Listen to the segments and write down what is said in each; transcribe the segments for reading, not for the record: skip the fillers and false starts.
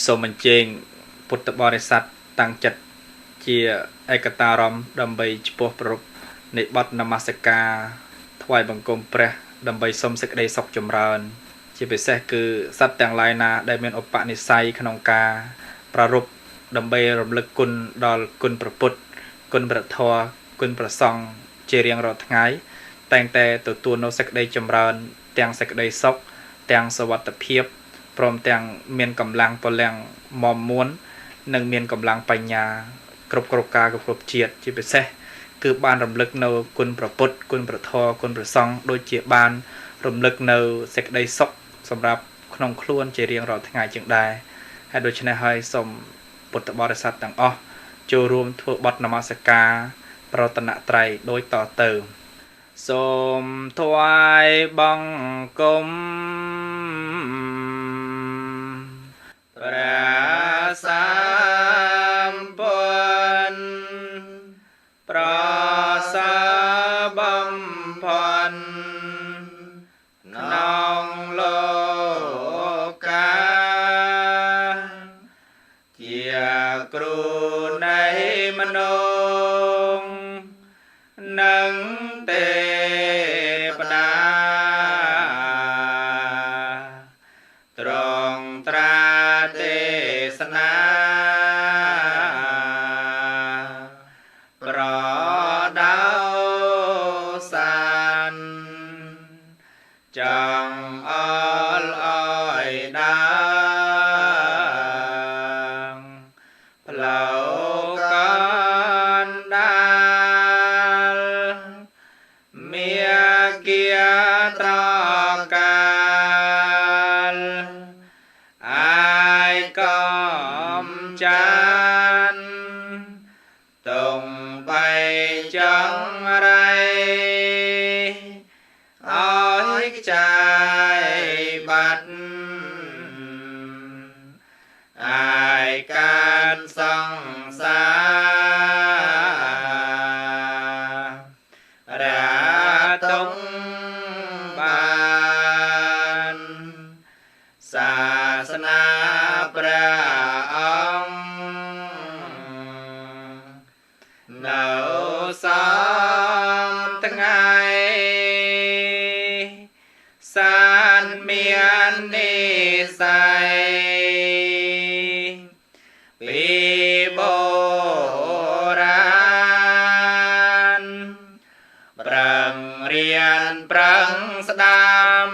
សូមអញ្ជើញពុទ្ធបរិស័ទតាំងចិត្តជាឯកតារម្មណ៍ដើម្បីចំពោះប្រពនៃបទនមស្ការថ្វាយបង្គំព្រះដើម្បីសុំសេចក្តីសុខចម្រើន ជាពិសេសគឺសត្វទាំងឡាយណាដែលមានឧបនិស្ស័យក្នុងការប្រារព្ធដើម្បីរំលឹកគុណដល់គុណព្រះពុទ្ធគុណព្រះធម៌គុណព្រះសង្ឃជារៀងរាល់ថ្ងៃតែងតែទទួលនូវសេចក្តីចម្រើនទាំងសេចក្តីសុខទាំងសុវត្ថិភាពព្រមទាំងមានកម្លាំងពលំមមួននិងមានកម្លាំងបញ្ញាគ្រប់គ្រប់កាលគ្រប់ជាតិជាពិសេសគឺបានរំលឹកនៅគុណព្រះពុទ្ធគុណព្រះធម៌គុណព្រះសង្ឃដូចជាបានរំលឹកនៅសេចក្តីសុខសម្រាប់ក្នុងខ្លួនជារៀងរាល់ថ្ងៃជាងដែរហើយដូច្នេះហើយសូមពុទ្ធបរិស័ទទាំងអស់ចូលរួមធ្វើបទនមស្ការប្រតនត្រ័យដូចតទៅសូមថ្វាយបង្គំព្រះសម្ពុទ្ធប្រសើរបំផុតក្នុងលោកាជាគ្រូនៃមនុស្សនិងទេវតាត្រង់ត្រាទេសនាប្រដៅសានចង់អល់អយដើមផ្លូវកណ្ដាលមាគាត្រកាលអាយកំចានតុងបីចង្រៃអើយខ្ចាយបាត់អាយកានសង្សារតុងបានសាសនាព្រះអង្គនៅសំថ្ងៃសានមាននិស័យពីបុរាណប្រឹងរៀនប្រឹងស្ដាំ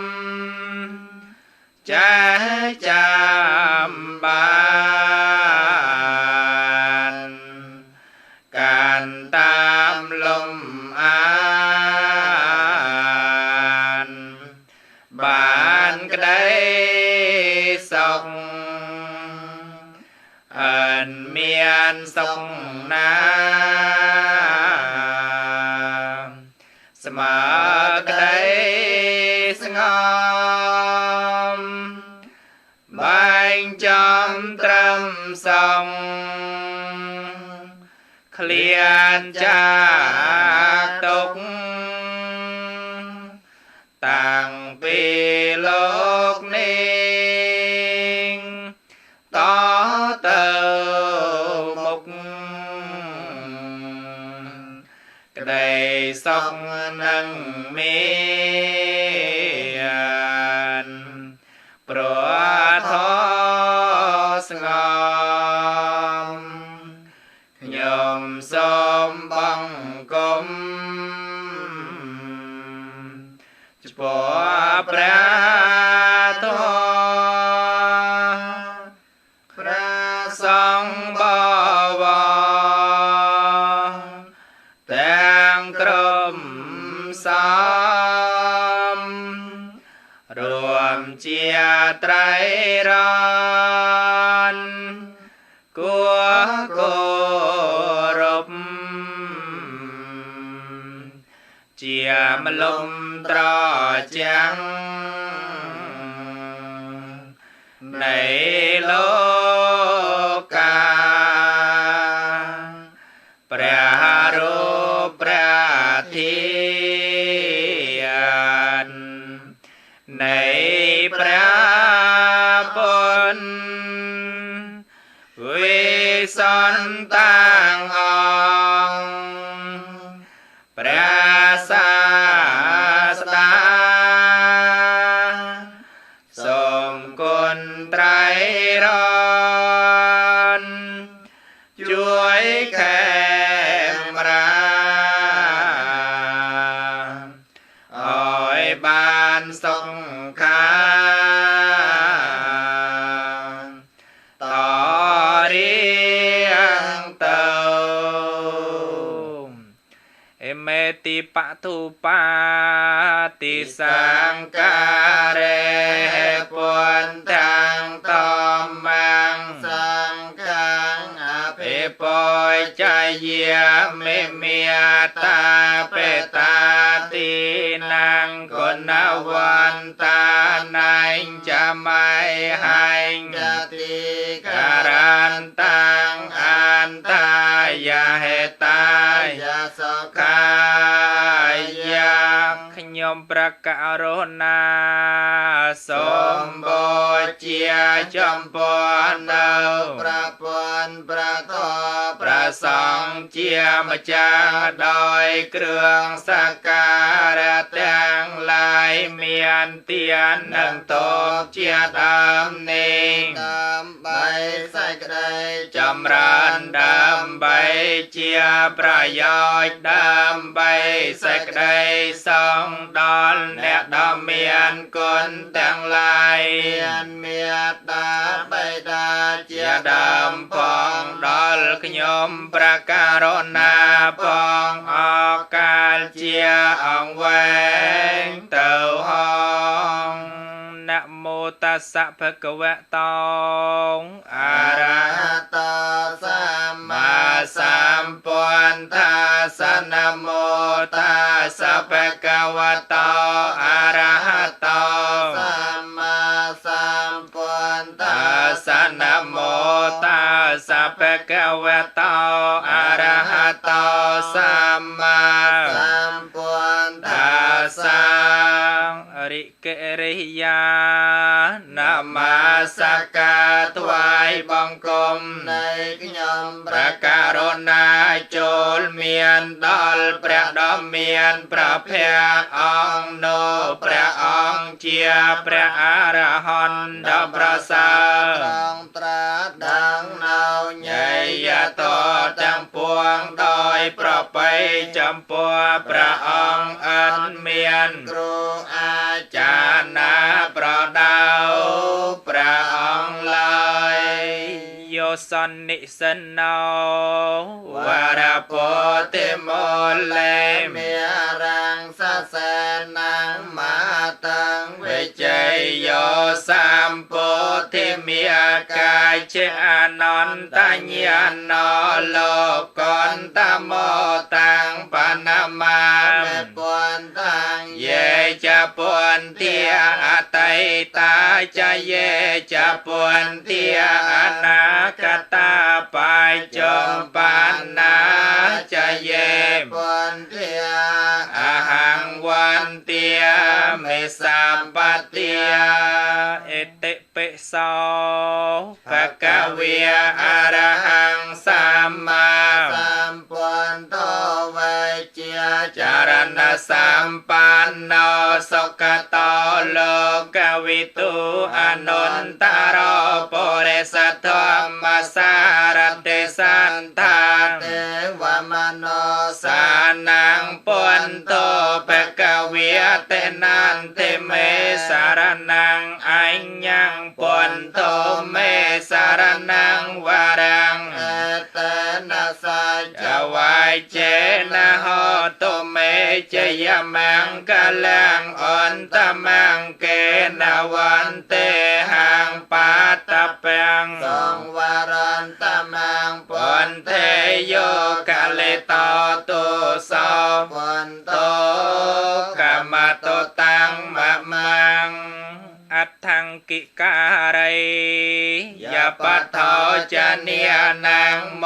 ចេះចាំបានកាន់តាមលំអានបានក្តីសុខអិនមានសុខណាស្មើក្តីស្ងំបែងចំត្រឹមសងឃ្លានចាកទុកតាំងពីលោកនេះតទៅមុខក្តីសុខនឹងមានព្រោះធម៌ស្ងំខ្ញុំសូមបង្គំចំពោះព្រះធម៌ព្រះសង្ឃបវរទាំងក្រុមសំរួមជាត្រៃរណគួរគោរពជាមលំត្រចាំងនៃលោកាព្រះរូបព្រះធាននៃព្រះពុទ្ធ តាងអង្គព្រះសាស្តាសូមគុណត្រៃរតន៍ជួយខេមរាឲ្យបានសុខាតរៀងទៅអេមេតិបទុបាតិសង្ការេពុនតាំងតមង្សង្ឃੰអភិបុជយាមេមេតាបេតាទីណាងគុណវន្តាណៃចមៃហែង តិ ការន្តាំងអន្តាយាហេតា យាសុ ខាយាខ្ញុំប្រកាសរុណាសូមបូជាចំពោះនៅ ព្រះពុទ្ធព្រះធម៌ ព្រះសង្ឃជាម្ចាស់ដោយគ្រឿងសក្ការៈទាំងឡាយមានទាននិងតបជាដើមនេះ ដើម្បីសេចក្តី ចម្រើនដើម្បីជាប្រយោជន៍ដើម្បីសេចក្តីសងដល់អ្នកដ៏មានគុណទាំងឡាយ មានមេត្តាបិតាជា ជាដើមផងដល់ខ្ញុំប្រការុណាផងអកាលជាអង្គវែងទៅហងនមោតស្សៈភគវតោអរហ ហតសម្មា មាសម្ពុទ្ធាសនមោតាសភគវតោអរហតោ សម្មាសម្ពុទ្ធា សនមោតាសភគវតោអរហតោសម្មា សម្ពុទ្ធា សារិកិរិយានមស្ការថ្វាយបង្គំ នៃខ្ញុំ ព្រះករុណាចូលមានដល់ព្រះដ៏មានព្រះភ័ក្ត្រអង្គនោះព្រះអង្គជាព្រះអរហន្តដ៏ប្រសើរ ត្រង់ត្រាដឹងនៅ ញយតទាំងពួងដោយប្របីចំពោះព្រះអង្គឥតមាន គ្រូអា ចារណាប្រដៅព្រះអង្គឡើយយោសន្និសិណោវរពុទ្ធិមូលេ មេរាំងសសេនាងមាតੰ វិជ័យយោសម្ពុទ្ធិមេកាយជាអនន្តញ្ញាណលោកន្តមោតាំងបណមា មេពុនតាំង យេចពុនទាអតីតាចយេចពុនទាអនាគតាបាយចំបណ្ណាចយេ ពុនទា អហង្វន្ទាមេសម្បទាអេតិបិសោភគវេអរហង្សម្មា សម្ពុទ្ធោវេជា ចរណសម្បណ្ណោសុគតោលោកវិទូអនុត្តរោពុរិសធម្មសារតិសន្តា ទេវមនោ សានੰពុទ្ធោភគវេតេនន្តិមេសារណੰអញ្ញੰពុទ្ធោមេសារណੰវរੰ អេតេនសច្ច ចវាយចេនហោតុមេជយមង្គលੰអន្តមង្គេនវន្ទេហੰបាតពាំង សង្វរន្តមង្គ ពុនទេយោកលិតោទុសោ ពុន តោកមតុតាំងមមੰអដ្ឋង្គិការីយបថោចនិយនាងម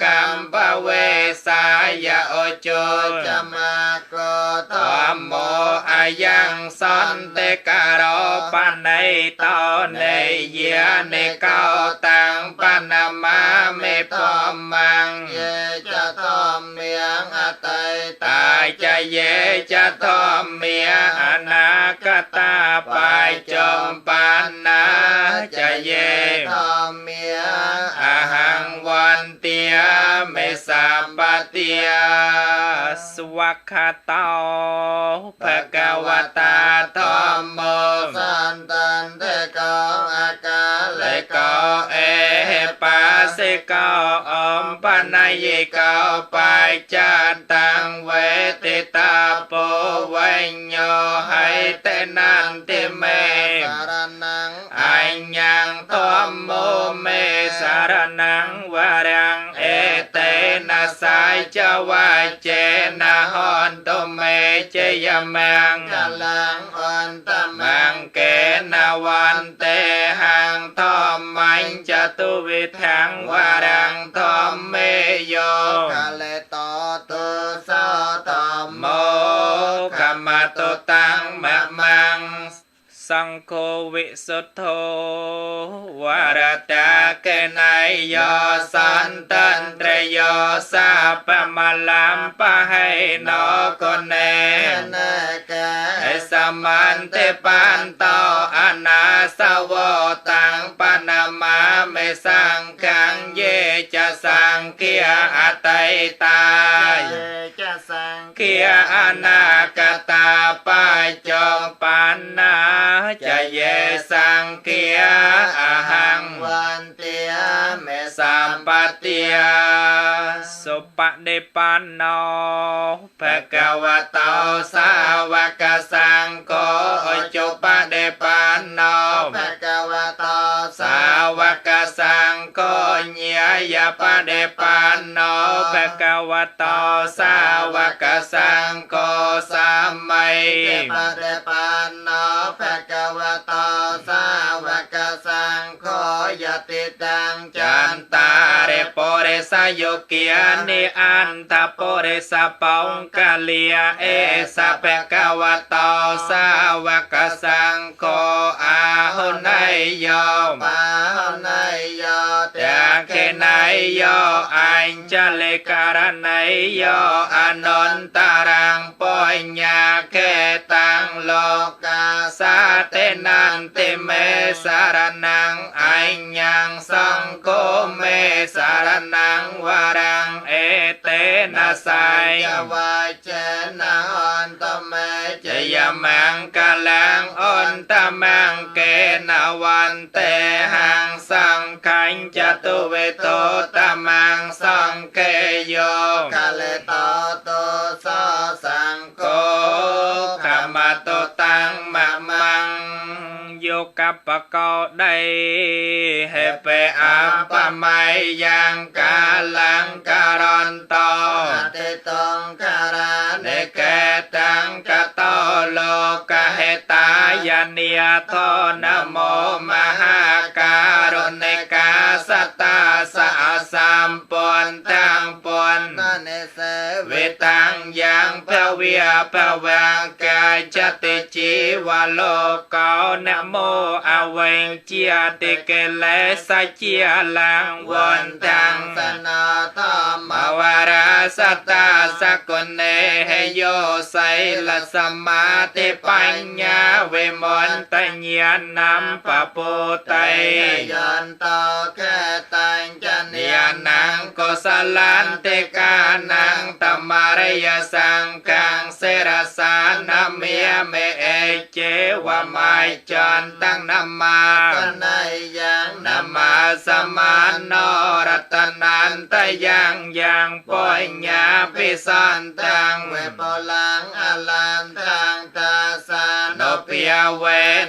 កម្បវេសាយអជោ ចមាកោ ធម្មោអ ยังสันเตกโรปนัยตเนยเนกาตังปนามาเมพมัง เยจะทอมเมียงอตัย ตายจะเยจะทอมเมียอนาคตาปายจมปันนาจะเย ทอมเมีย อหังวันเตียเมสาปเตีย สวัคคโต ภะคะวตาธัมโม สันตันเตกอากา เล เล กเอปัสสิกอมปนายกปายจัตตังเวติตาโปวิญโยให้เตนันติเม สารนัง อัญญังธัมโมเมสารนังวารังเอเตนะสายจวายเจนะหอนตุเมเจยมัง กลังอันต มังเกนะวันเตหังธัมมังจตุวิทังวารังธัมเมโย กาเลตตุสะธัม โมขมตุตังมะมัง สังโฆวิสุทโธ วรตาเกนายโยสันตันเตโยสาปมะลัมปะให้นกเน เนก สมันเตปันโตอนาสวตังปนามาเมสังขังเยจะสังเกียอตัยตาย เยจะสัง เกียอนาคตาปายจงปันนาจะเยสังเกียอหัง วันเตียเม สัมปเตีย สุปฏิปันโน ภะคะวะโตสาวกสังโฆจุปฏิปันโน ภะคะวะโต สาวกสังโฆญายะปฏิปันโน ภะคะวะโต สาวกสังโฆสัมมัย ปฏิปันโนภะคะวะโตสาวกสังโฆยติตัง จันตาเรปุริสโยเกียนิอันทปุริสปองกะเลียเอสะภะคะวะโตสาวกสังโฆอาหุนายโย ปาหุนายโย ตาเคนายโยอัญจลิการนายโยอนุนตรังปุญญาเกตังโลกาสาเตนันติเมสารนังอัญญังสังโฆเมสารนังวารังเอเตนะไส ยวายเจนะอันตเม จยมังกะลังอันตมังเกนะวันเตหังสังขันจตุเวโตตมังสังเกโย กะเลตโตสะสังโฆ โกขมตุตังมะมัง โยกัปปะกอได้ เฮเปอัปปะไมยังกาลังการันโต อติตังคารา เนเกตังกะโตโลกะเหตายาเนียโทนะโมมหาการุณิกาสตาสะสัมปนตังปน นาเนเส เวตังยังภเวียภวังกายจติจีวโลกา นะโมอเวงเจียติเกเลสเจียลัง วันตัง สนาธรรม มวาราสตาสกุลเนหโยไสลสมาธิปัญญาเวมน ตญาณัมปะโปไต ยันตเกตังจเนี ญาณังกุศลันติกานังตมารยสังกังเสรสานาเมียเมเอเจวะไมจันตังนามา กนายยัง นามาสมานนรัตนันตยังยังปุญญาปิสันตัง เวปลังอลันตังตาสาน โนเปียเว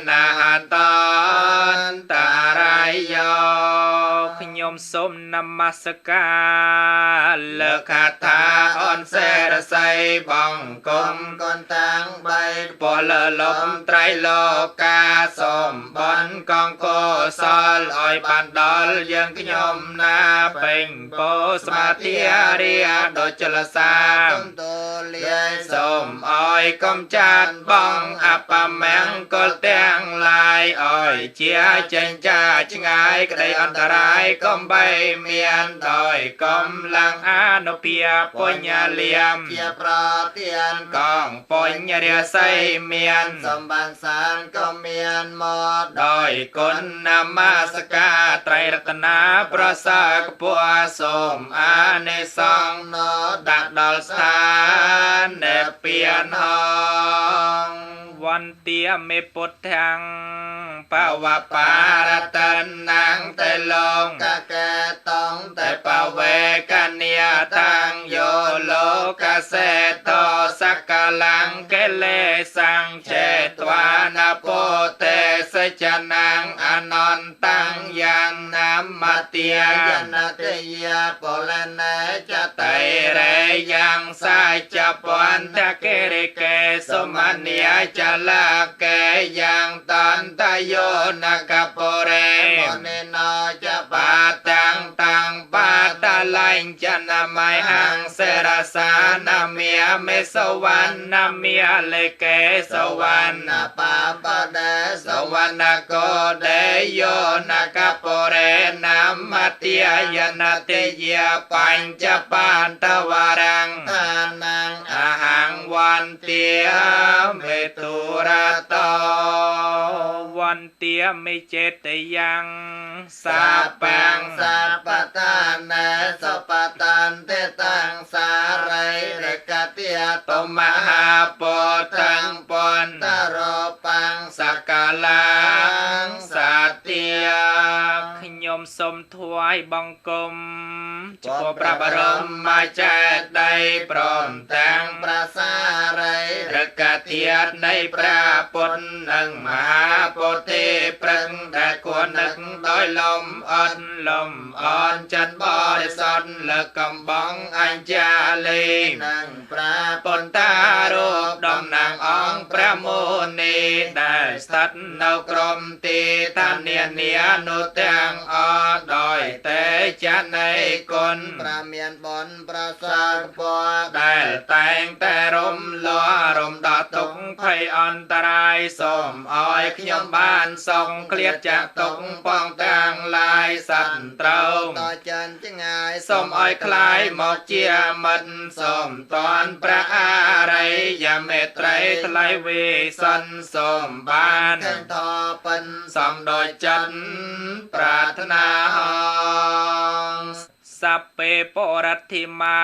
นะหตอนตารายโย ខ្ញុំសូមនមស្ការ លើ លើ คาถาออนเสรไสบังกม กนตังใบ ปลลมไตรโลกาสมบนกองโกศลอ้อยบานดอลยังขยมนาเป็งโปสมาธิเรียโดยจลสาม ตุเลีย สมอ้อย យកុំចាត់បងអបមង្គលទាំងឡាយអោយជាចេញចាឆ្ងាយក្តីអន្តរាយកុំបីមានដោយកម្លាំងអនុភាពពុញ្ញលៀម ជាប្រទានក ងពុញ្ញរាសីមាន សម្បានសានក៏មានមក ដោយគុណនមស្ការត្រៃរតនាប្រសើរខ្ពស់សូមអានិសង្ឃ ណ ដាក់ដល់ស្ថាននិព្វានហង វន្ទាមេពុទ្ធាំង បវបារតនੰតេលង កកេតង តេបវេកនិយតាំងយោលោកសេតោសកលੰកិលេសੰចេត្វានពុទេសចនੰអនន្តੰយ៉ាងនមតិ យនតិយាពលណេច តៃរេយ៉ាងសាចពន្តកិរិកេសុមនិយចលកេយ៉ាងតន្តយោនកពុរេ មនិណោច បាតាំងតាំងបាតលញ្ចនមៃហੰសេរសានមេមេសវណ្ណមេលេកេសវណ្ណ ណបាបដេ សវណ្ណកោដេយោនកពុរេនមតិយនតិយបញ្ចបន្តវរੰ ឋានੰ អហង្វន្ទាមេទុរតោ វន្ទាមេចេតយ៉ាង សាបាំង សាបតានេសបតានទេតាំងសារិរកតិយ តមហាពុទ្ធੰពន្ត តរបាំង សកលាងសតិយ ខ្ញុំសូមថ្វាយបង្គំ ចំពោះព្រះបរមចេតិយព្រមទាំង ប្រាសារិ រកធាតនៃព្រះពុទ្ធនិងមហាពុទ្ធិព្រឹងដែលគួរនឹកដោយលំអត់លំអនចិនបរិសុទ្ធលើកកំបងអញ្ចាលី និងប្រា ពុន្តារូបតំណាងអង្គព្រះមុនីដែលស្ថិតនៅក្រមទីឋាននានានោះទាំងអស់ដោយទេចនៃគុណ ប្រាមានបនប្រសាទពរ ដែលតែងតែរំលរំដល់ទុកភ័យអន្តរាយសូមឲ្យខ្ញុំបានសងឃ្លាតចាក់ទុកបងទាំងឡាយសត្វត្រូវ តចិនចងាយ សូមឲ្យคลายមកជាមិត្តសូមតនព្រះអរិយមេត្រីថ្លៃវិសិនសូមបាន ទាំងធពិន សំដោយចិត្តប្រាថ្នាហង សព្វេបរិទ្ធិមា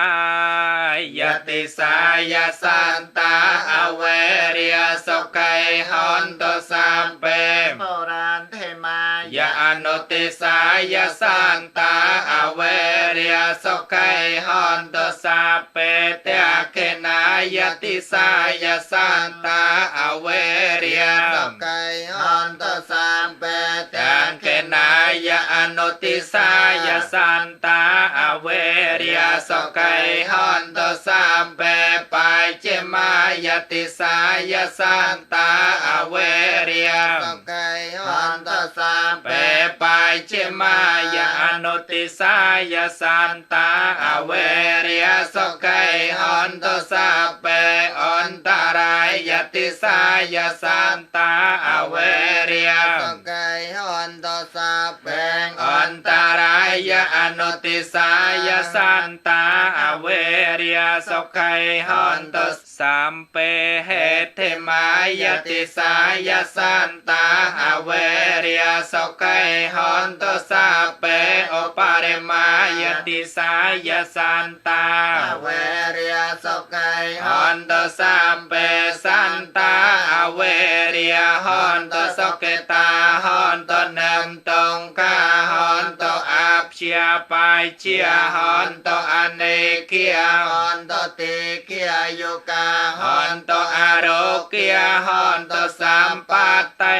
យតិសាយសន្តាអវេរិយសុខៃហន្តសាពេ បរានទេមា យអនុតិសាយសន្តាអវេរិយសុខៃហន្តសាពេតេខេណាយតិសាយសន្តាអវេរិយ សុខៃហន្តសាពេ តេខេណាយអនុតិសាយសន្តាអវេរិយសុខៃហន្តសាពេបាយចេមាយតិសាយសន្តាអវេរិយ សុខៃហន្តសា ពេបាយចេមាយអនុតិសាយសន្តាអវេរិយសុខៃហន្តសាពេអន្តរាយតិសាយសន្តាអវេរិយ សុខៃហន្តសាពេ អន្តរាយអនុតិសាយសន្តាអវេរិយសុខៃហន្ត សំពេហេ ធិមាយតិសាយសន្តាអវេរិយសុខៃហន្តសាពេឧបរិមាយ តិសាយសន្តា អវេរិយសុខៃ ហន្តសាពេសន្តាអវេរិយហន្តសុគតាហន្តនំតងកាហន្តអព្យាបាយជាហន្តអនេគា ហន្តតិគាយុកា ហន្តអរោគាហន្តសម្បត្តិ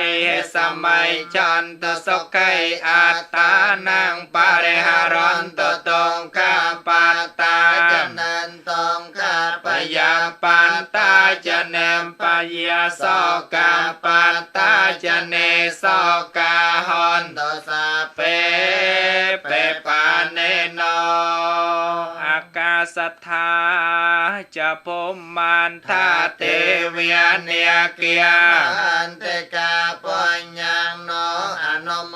សម័យចន្ទសុខៃអត្តានੰបរិហរន្តតងកាបតា ចនន្តងកា បយាបន្តាចនេមបយាសកាបតាចនេសកាហន្ត តសា ពេពេបានេណោ អាកាសថា จะพมมันทาเทเวียเนียเกีย อันเตกาปัญญังโนอนุโม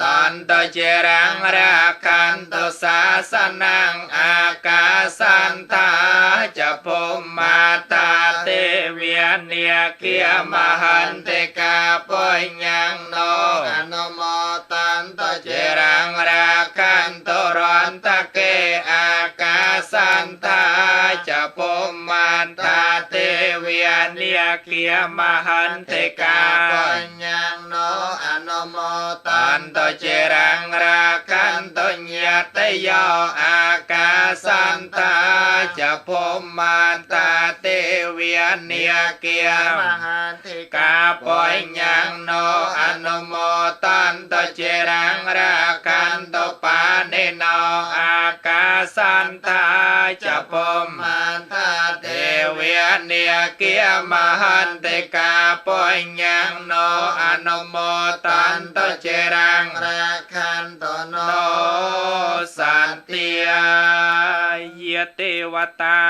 ตันตเจรังราคันตุสาสนังอากาสันทาจะพมมาตาเทเวียเนียเกียมหันเตกาปัญญังโน อนุโมตันต เจรังราคันตุรันตะเกอากาสันทาจะพมมาตาเทเวียเนียเกียมหันเตกา ปัญญังโนอนุโม ตันตเจรังราคันตุญาตโยอากาสันตาจะพมมาตาเทเวียเนียเกีย มหันติ กาปัญญังโนอนุโมตันตเจรังราคันตุปานิโนอากาสันตาจะพม มาตา เทเวียเนียเกียมหันติกาปัญญังโนอนุโมตันตเจรัง ราคันตุโน โนสันติยยเตวตา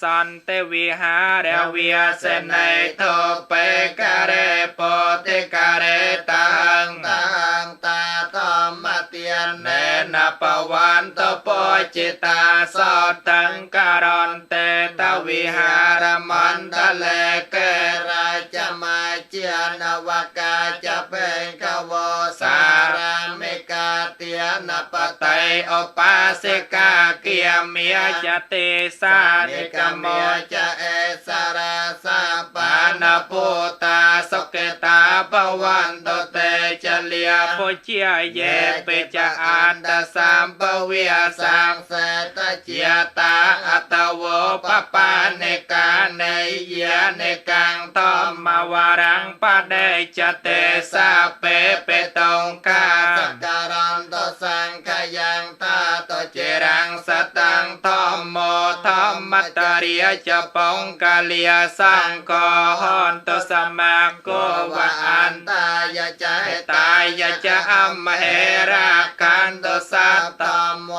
สันเตวิหารเวียเสนโทเปกะเรโปติกะเรตัง ตังตาตมมเตียน เนนะปวันตโปจิตาสอตังการันเตตวิหารมันตะเลเก ราชมาเจนวกาจะเป็นกวสารามิกาเตียนป ไตโอปาสิกาเกียเมียจะเตสานิกโม จะเอสาราสา ปานภูตาสเกตาปวันตเตจเลียโพเจียเยเปจะอันตสามปเวียสัง เสต เจียตาอัตโวปปาเนกาเนยเนกังทอมมาวารังปะเดจเตสาเปเปตงกา สการันตสังขยังตาต เจรังสตังทอมโมทอมมัตตริยจะปงกาเลียสังกหอนตสมาโกวะอัน ตายะจะ ตายะจะอัมเหราคันตสัต ตมโม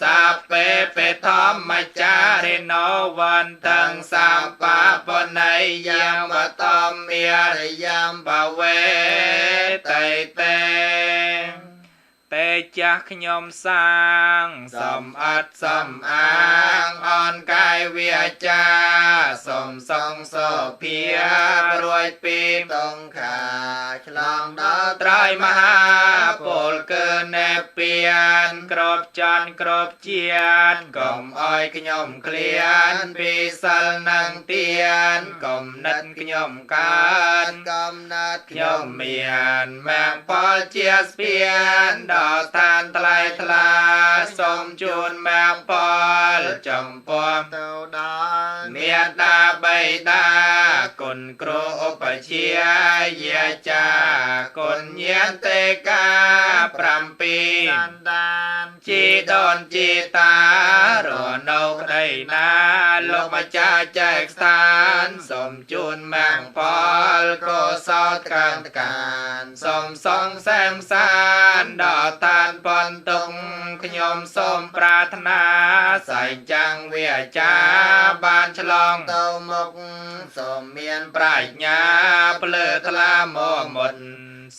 สัพเปเปธรรมจาริโนวันตังสัมปะปะไนยังวะตอมเมีย ริยัม ปะเวไตเตเตจะขยมสร้างสมอัดสมอางอ่อนกายเวียจาสมทรงโสเพียรวยปี ตรงขาฉลองดอ ไตรมหาโปลเกินเนเปียนกรอบจันกรอบเจียนกลมอ้อยขยมเคลียนปีสัลนังเตียนกลมนันขยมการ กำนัด ขยมเมียนแมงปอลเจียสเปียนดอกทานทลายทลาสมจูนแมงปอลจำปอม เต้าดาน เมียตาใบตากุนครูอุปเชียเยจากุนเยียนเตกาปรำปี สันดาน จีดอนจีตารอนกได้นาลงมาจ้าแจกสานสมจูนแมงปอลโกซอดกันการสมสองแซมสานดอทานปอนตุงขยมสมปรารถนาใส่จังเวียจาบานฉลอง เต้ามกสมเมียน ปราชญาเปลือทลาโมหมด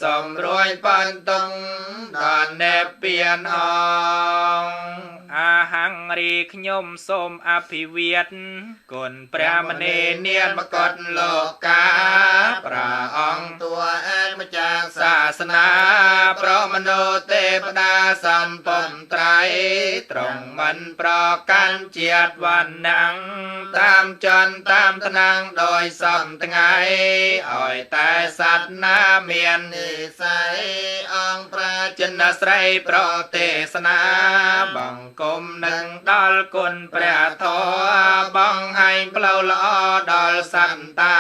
สมรวยปันตุงดอนเนเปียนหองอาหังรีขยมสมอภิเวียนกุนพระมณีเนียนมกดโลกาพระองค์ ตัวเองมาจาก ศาสนาเพราะมโนเทพดาสัมปมไตรตรงมันประกันเจียดวันนังตามจนตามทนังโดยสมทไงอ่อยแต่สัตว์นาเมียน นิสัยองพระ จินสไรโปรเทศนาบังกมหนึ่งดอลกุนพระทอบังให้เปล่าละอดอลสันตา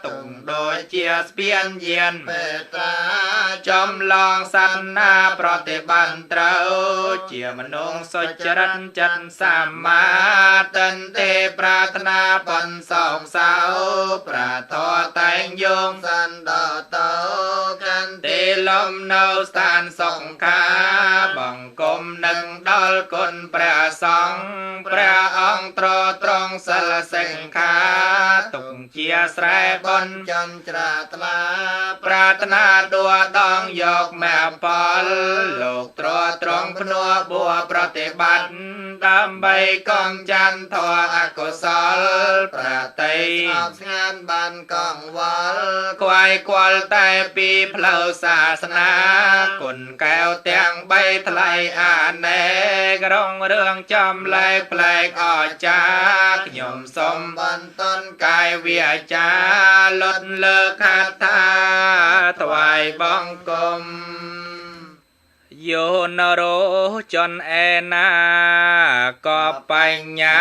ตุงโดยเจียสเปียนเยียน เปตรา จอมลองสันนาปฏิบันเตราเจียมนงสจรันจันสามาตันเตปรารถนาปนสองเสาประทอแต่งยง สันดอโตกัน เต លំនៅស្ថានសុខាបង្គំនឹងដល់គុណព្រះសង្ឃព្រះអង្គត្រត្រង់សិលសិក្ខាទុកជាស្រែបុណ្យចន្ទ្រាថ្លាប្រាថ្នាដួដងយកមគ្គផលលោកត្រត្រង់ភ្នួបួប្រតិបត្តិដើម្បីកំចាន់ធម៌អកុសលប្រតិស្ងប់ស្ងាត់បានកង្វល់ខ្វាយខ្វល់តែពីផ្លូវសាសនាគុណកែវទាំងបីថ្លៃអានេករងរឿងចំលែកប្លែកអស្ចារ្យខ្ញុំសូមបន្ទន់កាយវាចាលុតលើខាថាថ្វាយបង្គំយោនរោចនអេណាក៏បញ្ញា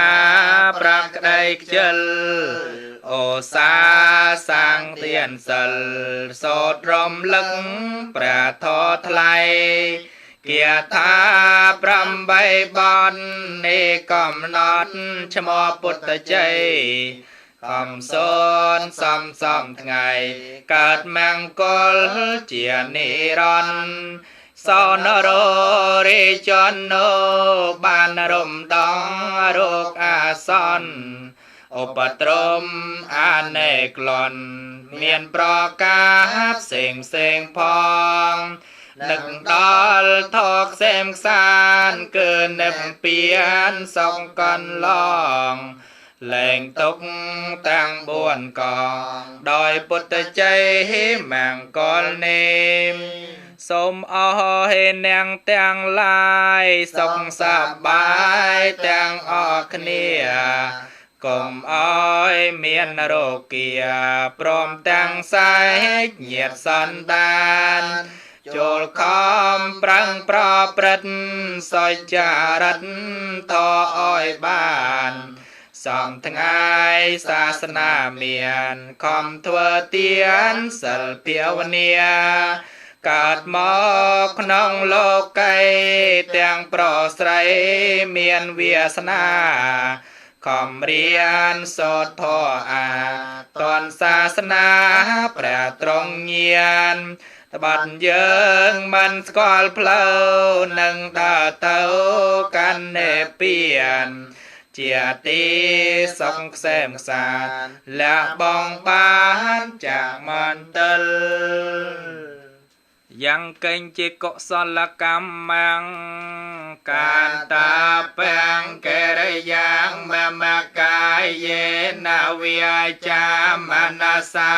ប្រក្តីខ្ជិលអូសាសាងទានសិលសោតរំលឹកព្រះធម៌ថ្លៃគាថា8បននេះកំណត់ឈ្មោះពុទ្ធជ័យកំសូនសំសំថ្ងៃកើតមង្គលជានិរន្តរ៍សោនរោរិចនោបានរំដងរោគអាសន្នឧបទ្រមអនេក្លន់មានប្រការផ្សេងផ្សេងផងនឹកដល់ថកសេមខ្សានគឺនិព្វានសងកន្លងលែងទុកតាំង4កងដោយពុទ្ធជ័យមង្គលនេមសូមអរឲ្យអ្នកទាំងឡាយសុខសប្បាយទាំងអស់គ្នាកុំអោយមានរោគាព្រមទាំងសែកញាតិសន្តានចូលខំប្រឹងប្រព្រឹត្តសុចរិតធម៌អោយបានសំថ្ងៃសាសនាមានខំធ្វើទានសិលភាវនាកើតមកក្នុងលោកីទាំងប្រុសស្រីមានវាសនាខំរៀនសូត្រធម៌អាតនសាសនាព្រះទ្រង់ញាណត្បិតយើងមិនស្គាល់ផ្លូវនឹងដើរទៅកាន់និព្វានជាទីសុខក្សេមខ្សាន្តលះបងបានចាកមន្ទិលយ៉ាងកេញជាកុសលកម្មំកានតាពាំងកិរិយាងមមកាយេនវិចាមនសា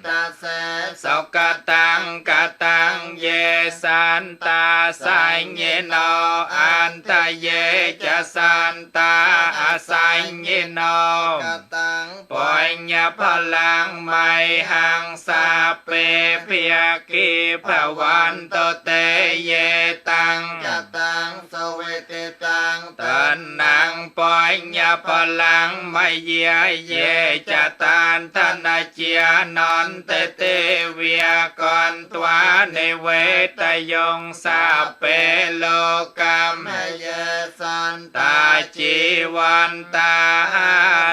តាសេសុកតាំងកតាំងយេសន្តាសញ្ញណោអន្តយេចសន្តាអសញ្ញណោកតាំងបញ្ញផលាំងមៃហង្សាពេភិគិភវន្តតេយេតាំងកតាំងសវេតិតាំងតនំបញ្ញផលាំងមយាយេចតានធនជានន្តទេវិកន្ត្វានិវេតយងសាពេលោកមយេសន្តាជីវន្តា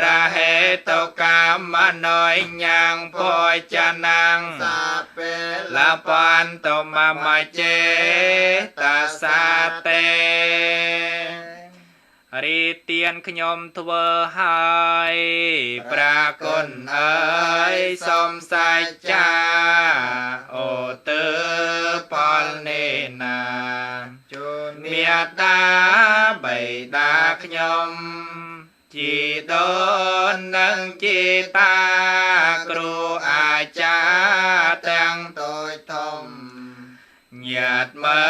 រហេតុកម្មនញ្ញងភោចនំសាពេលបន្តុមមចេតាសាតេរីទានខ្ញុំធ្វើហើយព្រះគុណអើយសូមសាចាអូទើផលនេះណាជូនមេត្តាបិតាខ្ញុំជីដូននិងជីតាគ្រូអាចារ្យទាំងតូចធំញាតិមិ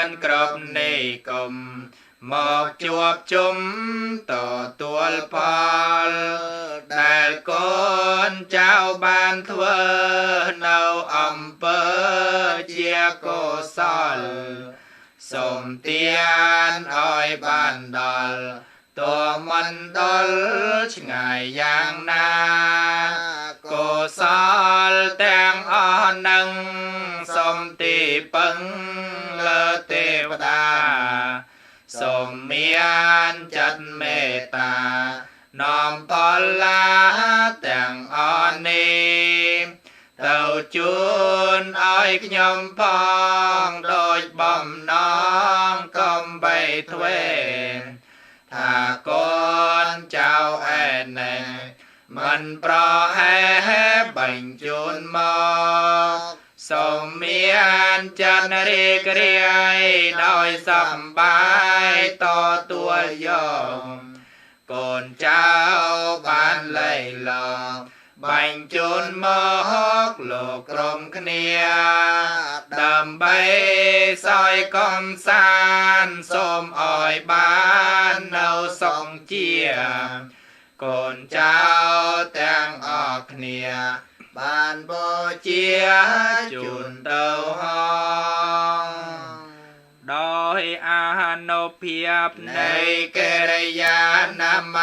នគ្រប់និគមមកជួបជុំទទួលផលដែលកូនចៅបានធ្វើនៅអំពើជាកុសលសូមទានឲ្យបានដល់តួមណ្ឌលឆ្ងាយយ៉ាងណាកុសលទាំងអស់នឹងសូមទីពឹងលើទេវតាសូមមានចិត្តមេត្តានាំផលឡាទាំងអស់នេះទៅ ជូនឲ្យខ្ញុំផងដោយបំណងកំបីទ្វេថាកូនចៅឯណែមិនប្រហែបញ្ជូនមកសូមមានចិត្តរីករាយដោយសប្បាយតទួលយកកូនចៅបានលៃលបញ្ជូនមកលោកក្រុមគ្នាដើម្បីសោយកំសាន្តសូមឲ្យបាននៅសុខជាកូនចៅទាំងអស់គ្នាបានបូជាជូនទៅហងដោយអានុភាពនៃកិរិយានម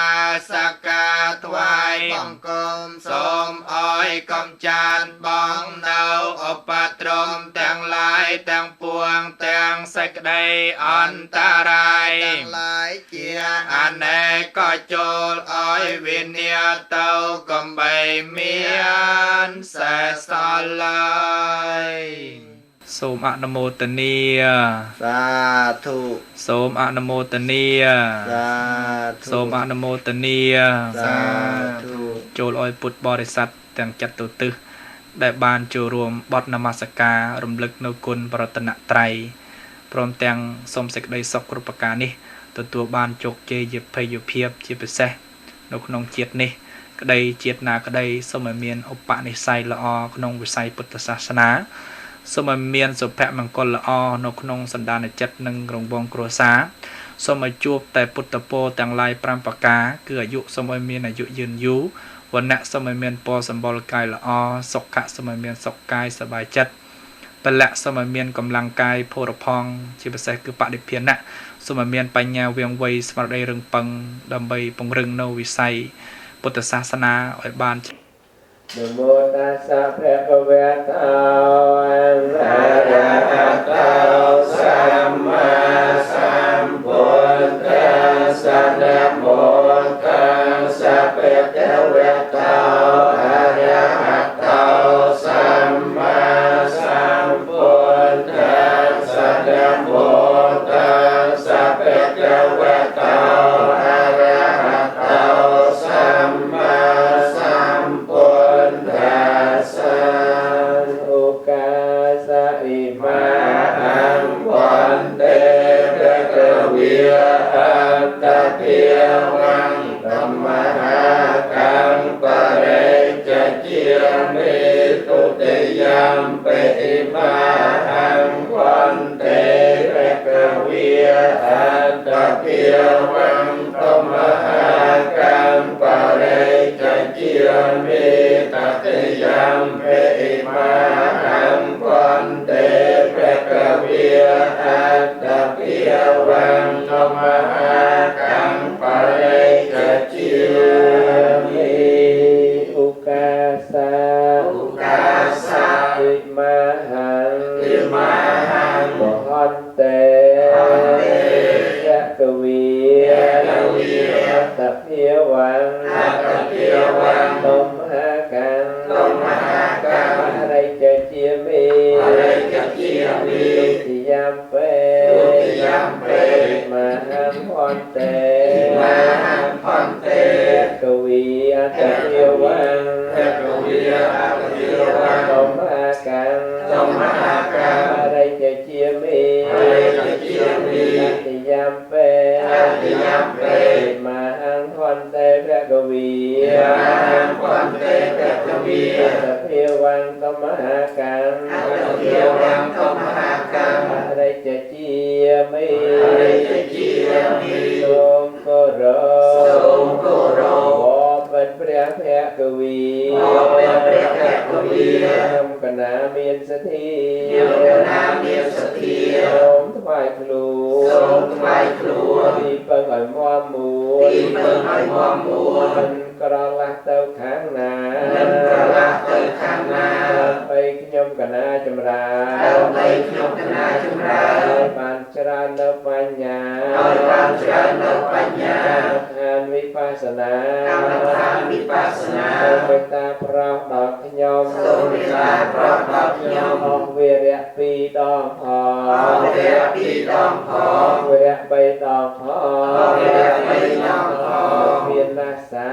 ស្ការថ្វាយបង្គំសូមឲ្យកំចានបងនៅឧបទ្រពទាំងឡាយទាំងពួងទាំងសេចក្តីអន្តរាយទាំងឡាយជាអនេកចូលឲ្យវិនាទៅកំបីមានសេះសល់ឡើយសូមអនុមោទនាសាធុសូមអនុមោទនាសាធុសូមអនុមោទនាសាធុចូលឲ្យពុទ្ធបរិស័ទទាំងចិត្តទុទិសដែលបានចូលរួមបទនមស្ការរំលឹកនៅគុណប្រតនត្រ័យព្រមទាំងសូមសេចក្តីសុខគ្រប់ប្រការនេះទទួលបានជោគជ័យជាភ័យភាពជាពិសេសនៅក្នុងជាតិនេះក្តីជាតិណាក្តីសូមឲ្យមានឧបនិស្ស័យល្អក្នុងវិស័យពុទ្ធសាសនាសូមឲ្យមានសុភមង្គលល្អនៅក្នុងសន្តានចិត្តនិងរង្វង់គ្រួសារសូមឲ្យជួបតែពុទ្ធពរទាំងឡាយ5ប្រការគឺអាយុសូមឲ្យមានអាយុយឺនយូរវណ្ណៈសូមឲ្យមានពរសម្បុរកាយល្អសុខៈសូមឲ្យមានសុខកាយសប្បាយចិត្តពលៈសូមឲ្យមានកម្លាំងកាយផូរផង់ជាពិសេសគឺបដិភាណៈសូមឲ្យមានបញ្ញាវៀងវៃស្មារតីរឹងប៉ឹងដើម្បីពង្រឹងនៅវិស័យពុទ្ធសាសនាឲ្យបាននមោតាសៈភគវៈតោអរហតោសម្មាសម្ពុទ្ធស្សៈនមោតាសៈភគវៈតោអរហតោសម្មាសម្ពុទ្ធស្សៈនមោតាសៈភគវៈតោអរហតោសម្មាសម្ពុទ្ធស្សៈ ឧកាសៈ ឥមា ហੰ វន្ទេ ភគវិអត្តភិវੰ ធម្មហាកੰ បរិចជាមេទុតិយំបិឥមាហੰ វន្ទេ ភគវិអត្តភិវੰ ធម្មហាកੰ បរិចជាមេតតិយំបិឥមាហੰ វន្ទេ ភគវិអត្តភិវੰ ធម្មហាកੰ បរិចជាមេ ឧកាសៈ ឧកាសៈ ឥមាហੰ ឥមាហੰ មហន្ទេ ន្ទេ ភគវិ ភគវិ អត្តភិវੰ អត្តភិវੰ ធម្មហាកੰ ធម្មហាកੰ បរិចជាមេ បរិចជាមេ ទុតិយំបេ ទុតិយំបេ ឥមាហੰ ភន្ទេ ឥមាហੰ ភន្ទេ ភគវិអត្តភិវੰ ភគវិអត្តភិវੰ ធម្មហាកੰ ធម្មហាកੰ បរិចជាមេ បរិចជាមេ តតិយំបេ តតិយំបេ ឥមាហੰ ភន្ទេ ភគវិ ឥមាហੰ ភន្ទេ ភគវិ អត្តភិវੰ ធម្មហាកੰ អត្តភិវੰ ធម្មហាកੰ បរិចជាមេ បរិចជាមេ សូមគោរព សូមគោរព បិទព្រះភគវី បិទព្រះភគវី ខ្ញុំកណាមានសទ្ធា ខ្ញុំកណាមានសទ្ធា សូមថ្វាយខ្លួន សូមថ្វាយខ្លួន ទីពឹងឲ្យមាំមួន ទីពឹងឲ្យមាំមួន មិនក្រឡាស់ទៅខាងណា មិនក្រឡាស់ទៅខាងណា ដើម្បីខ្ញុំកណាចម្រើន ដើម្បីខ្ញុំកណាចម្រើន ឲ្យបានច្រើននៅបញ្ញា ឲ្យបានច្រើននៅបញ្ញា កម្មដ្ឋានវិបស្សនា កម្មដ្ឋានវិបស្សនា សូមមេត្តា ប្រោសដល់ខ្ញុំសូមមេត្តាប្រោសដល់ខ្ញុំអស់វេរៈពីរដងផងអស់វេរៈពីរដងផងវេរៈបីដងផងអស់វេរៈបីដងផងមានណាសា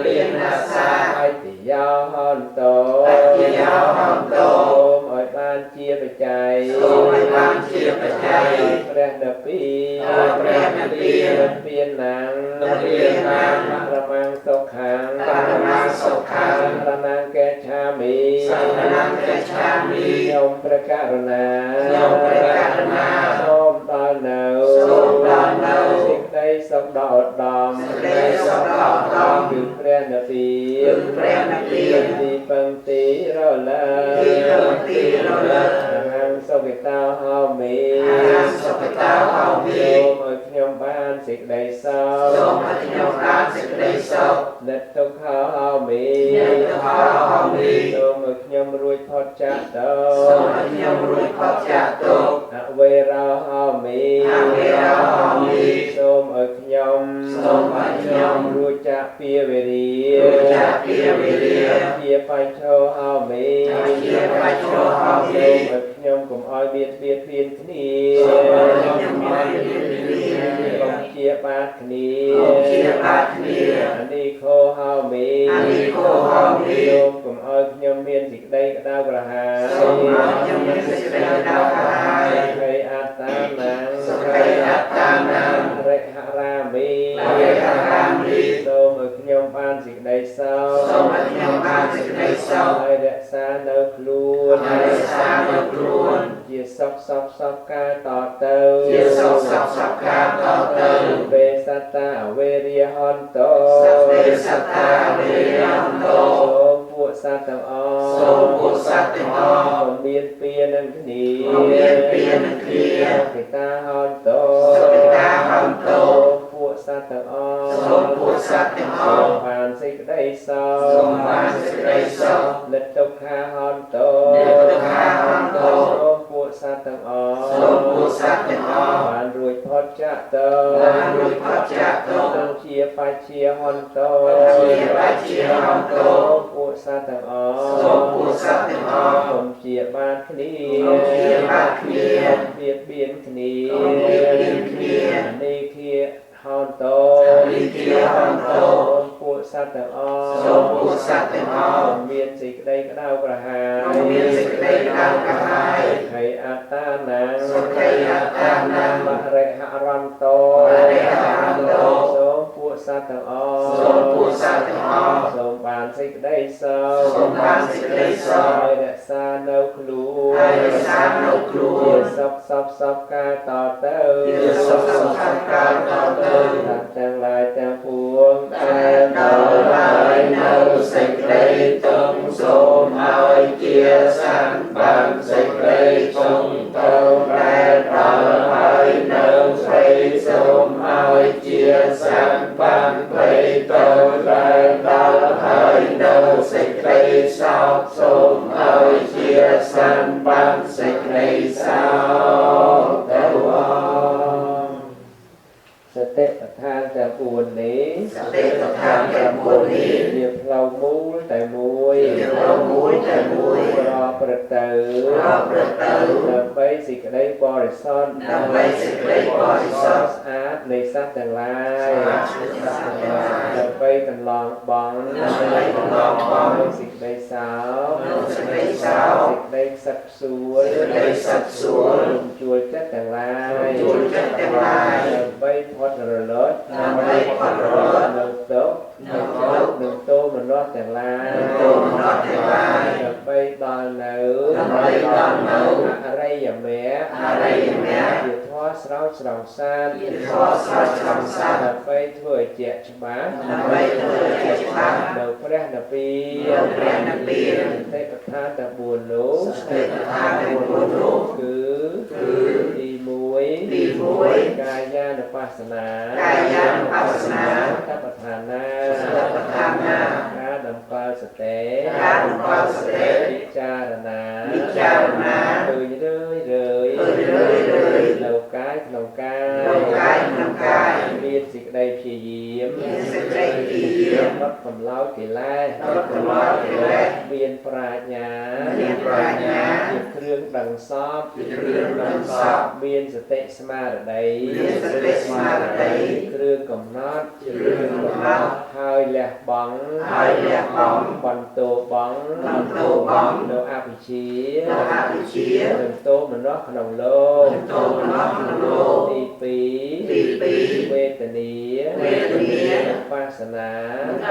មានណាសាអតិយោហន្តោអតិយោហន្តោសូមឲ្យបានជាបច្ច័យសូមឲ្យបានជាបច្ច័យព្រះនិព្វានព្រះនិព្វាននិព្វានំនិព្វានំបរមង្គសុខាំបរមង្គសុខាំសរណង្កេឆាមិសរណង្កេឆាមិខ្ញុំព្រះករុណាខ្ញុំព្រះករុណាសូមដល់នៅសូមដល់នៅសេចក្តីសុខដ៏ឧត្តមសេចក្តីសុខដ៏ឧត្តមគឺព្រះនិព្វានគឺព្រះនិព្វានទីពឹងទីរលើទីពឹងទីរលើអហង្សុគតោហោមិអហង្សុគតោហោមិសូមឲ្យខ្ញុំបានសេចក្តីសុខសូមឲ្យខ្ញុំបានសេចក្តីសុខនិត្យទុក្ខហោមិនិត្យទុក្ខហោមិសូមឲ្យខ្ញុំរួចផុតចាកទុក្ខសូមឲ្យខ្ញុំរួចផុតចាកទុក្ខអវេរោហោមិអវេរោហោមិសូមឲ្យខ្ញុំសូមឲ្យខ្ញុំរួចចាកពីវេរារួចចាកពីវេរាជាបញ្ឆោហោមិជាបញ្ឆោហោមិសូមឲ្យខ្ញុំកុំឲ្យមានបៀតបៀនគ្នាសូមឲ្យខ្ញុំមានបៀតបៀនគ្នាកុំជាបាតគ្នាកុំជាបាតគ្នាអនិខោហោមិអនិខោហោមិសូមកុំឲ្យខ្ញុំមានសេចក្តីក្តៅក្រហាយសូមឲ្យខ្ញុំមានសេចក្តីក្តៅក្រហាយសុខីអត្តានំសុខីអត្តានំរិហរាមិរិហរាមិសូមឲ្យខ្ញុំបានសេចក្តីសុខសូមឲ្យខ្ញុំបានសេចក្តីសុខហើយរក្សានៅខ្លួនហើយរក្សានៅខ្លួនជាសុខសុខសុខកាលតទៅជាសុខសុខសុខកាលតទៅវេសត្តាវេរិហន្តោសព្វេសត្តាវេរិហន្តោសូមពួកសត្វទាំងអស់សូមពួកសត្វទាំងអស់កុំមានពៀនឹងគ្នាកុំមានពៀនឹងគ្នាសុខិតាហន្តោសុខិតាហន្តោពួកសត្វទាំងអស់សូមពួកសត្វទាំងអស់សូមបានសេចក្តីសុខសូមបានសេចក្តីសុខនិត្យទុក្ខាហន្តោនិត្យទុក្ខាហន្តោសូមពួកសត្វទាំងអស់សូមពួកសត្វទាំងអស់បានរួចផុតចាកទុក្ខបានរួចផុតចាកទុក្ខ ជាបច្ជាហន្តោ ជាបច្ជាហន្តោ ពួកសត្វទាំងអស់ សូមពួកសត្វទាំងអស់ កុំជាបាតគ្នា កុំជាបាតគ្នា កុំបៀតបៀនគ្នា កុំបៀតបៀនគ្នា អនិគាហន្តោ អនិគាហន្តោ សូមពួកសត្វទាំងអស់ សូមពួកសត្វទាំងអស់ មានសេចក្តីក្តៅក្រហាយ មានសេចក្តីក្តៅក្រហាយ សុខីអត្តានំ សុខីអត្តានំ បរិហរន្តោ បរិហរន្តោ សូមពួកសត្វទាំងអស់ សូមពួកសត្វទាំងអស់ សូមបានសេចក្តីសុខ សូមបានសេចក្តីសុខ ហើយរក្សានៅខ្លួន ហើយរក្សានៅខ្លួន ជាសុខសុខសុខកាលតទៅ ជាសុខសុខសុខកាលតទៅ សត្វទាំងឡាយទាំងពួង ដែលដល់ហើយនៅសេចក្តីទុក្ខសូមឲ្យជាសត្វបានសេចក្តីទុក្ខទៅដែលដល់ហើយនៅភ័យសូមឲ្យជាសត្វបានភ័យទៅដែលដល់ហើយនៅសេចក្តីសោកសូមឲ្យជាសត្វបានសេចក្តីសោកទៅ សតិប្បដ្ឋានទាំង4នេះ សតិប្បដ្ឋានទាំង4នេះ ជាផ្លូវមូលតែមួយ ជាផ្លូវមូលតែមួយ ប្រព្រឹត្តទៅ ប្រព្រឹត្តទៅ ដើម្បីសេចក្តីបរិសុទ្ធ ដើម្បីសេចក្តីបរិសុទ្ធ ស្អាតនៃសត្វទាំងឡាយ ដើម្បី កន្លងបង់ ដើម្បីកន្លងបង់ នូវសេចក្តីសោក នូវសេចក្តីសោក សេចក្តីខ្សឹកខ្សួល សេចក្តីខ្សឹកខ្សួល រំជួលចិត្តទាំងឡាយ ជួលចិត្តទាំងឡាយ ដើម្បីផុតរលត់ ដើម្បីផុតរលត់ នៅទុក្ខ នៅទុក្ខ និងទោមនស្សទាំងឡាយ ទោមនស្សទាំងឡាយ ដើម្បីដល់នៅ ដើម្បីដល់នៅ អរិយមគ្គ អរិយមគ្គ ជាធម៌ស្រោចស្រង់សាន ជាធម៌ស្រោចស្រង់សាន ដើម្បីធ្វើឲ្យជាក់ច្បាស់ ដើម្បីធ្វើឲ្យជាក់ច្បាស់ នៅព្រះនិព្វាន នៅព្រះនិព្វាន សតិប្បដ្ឋានទាំង4នោះ សតិប្បដ្ឋានទាំង4នោះ គឺ គឺ ទី1 ទី1 កាយានុបស្សនា កាយានុបស្សនា សតិប្បដ្ឋានា សតិប្បដ្ឋានា ការតម្កល់សតិ ការតម្កល់សតិ ពិចារណា ពិចារណា ឃើញរឿយរឿយ ឃើញរឿយរឿយ នៅកាយក្នុងកាយ នៅកាយក្នុងកាយ មានសេចក្តីព្យាយាម មានសេចក្តីព្យាយាម រត់កម្លោចកិលេ ស ដុតកម្លោចកិលេស មានប្រាជ្ញា មានប្រាជ្ញា ជាគ្រឿងដឹងសព ជាគ្រឿងដឹងសព មានសតិស្មារតី មានសតិស្មារតី ជាគ្រឿងកំណត់ ជាគ្រឿងកំណត់ ហើយលះបង់ ហើយលះបង់ បន្ទោបង់ បន្ទោបង់ នៅអវិជ្ជា នៅអវិជ្ជា និងទោមនស្សក្នុងលោក និងទោមនស្សក្នុងលោក ទី2 ទី2 វេទនា វេទនា បាសនា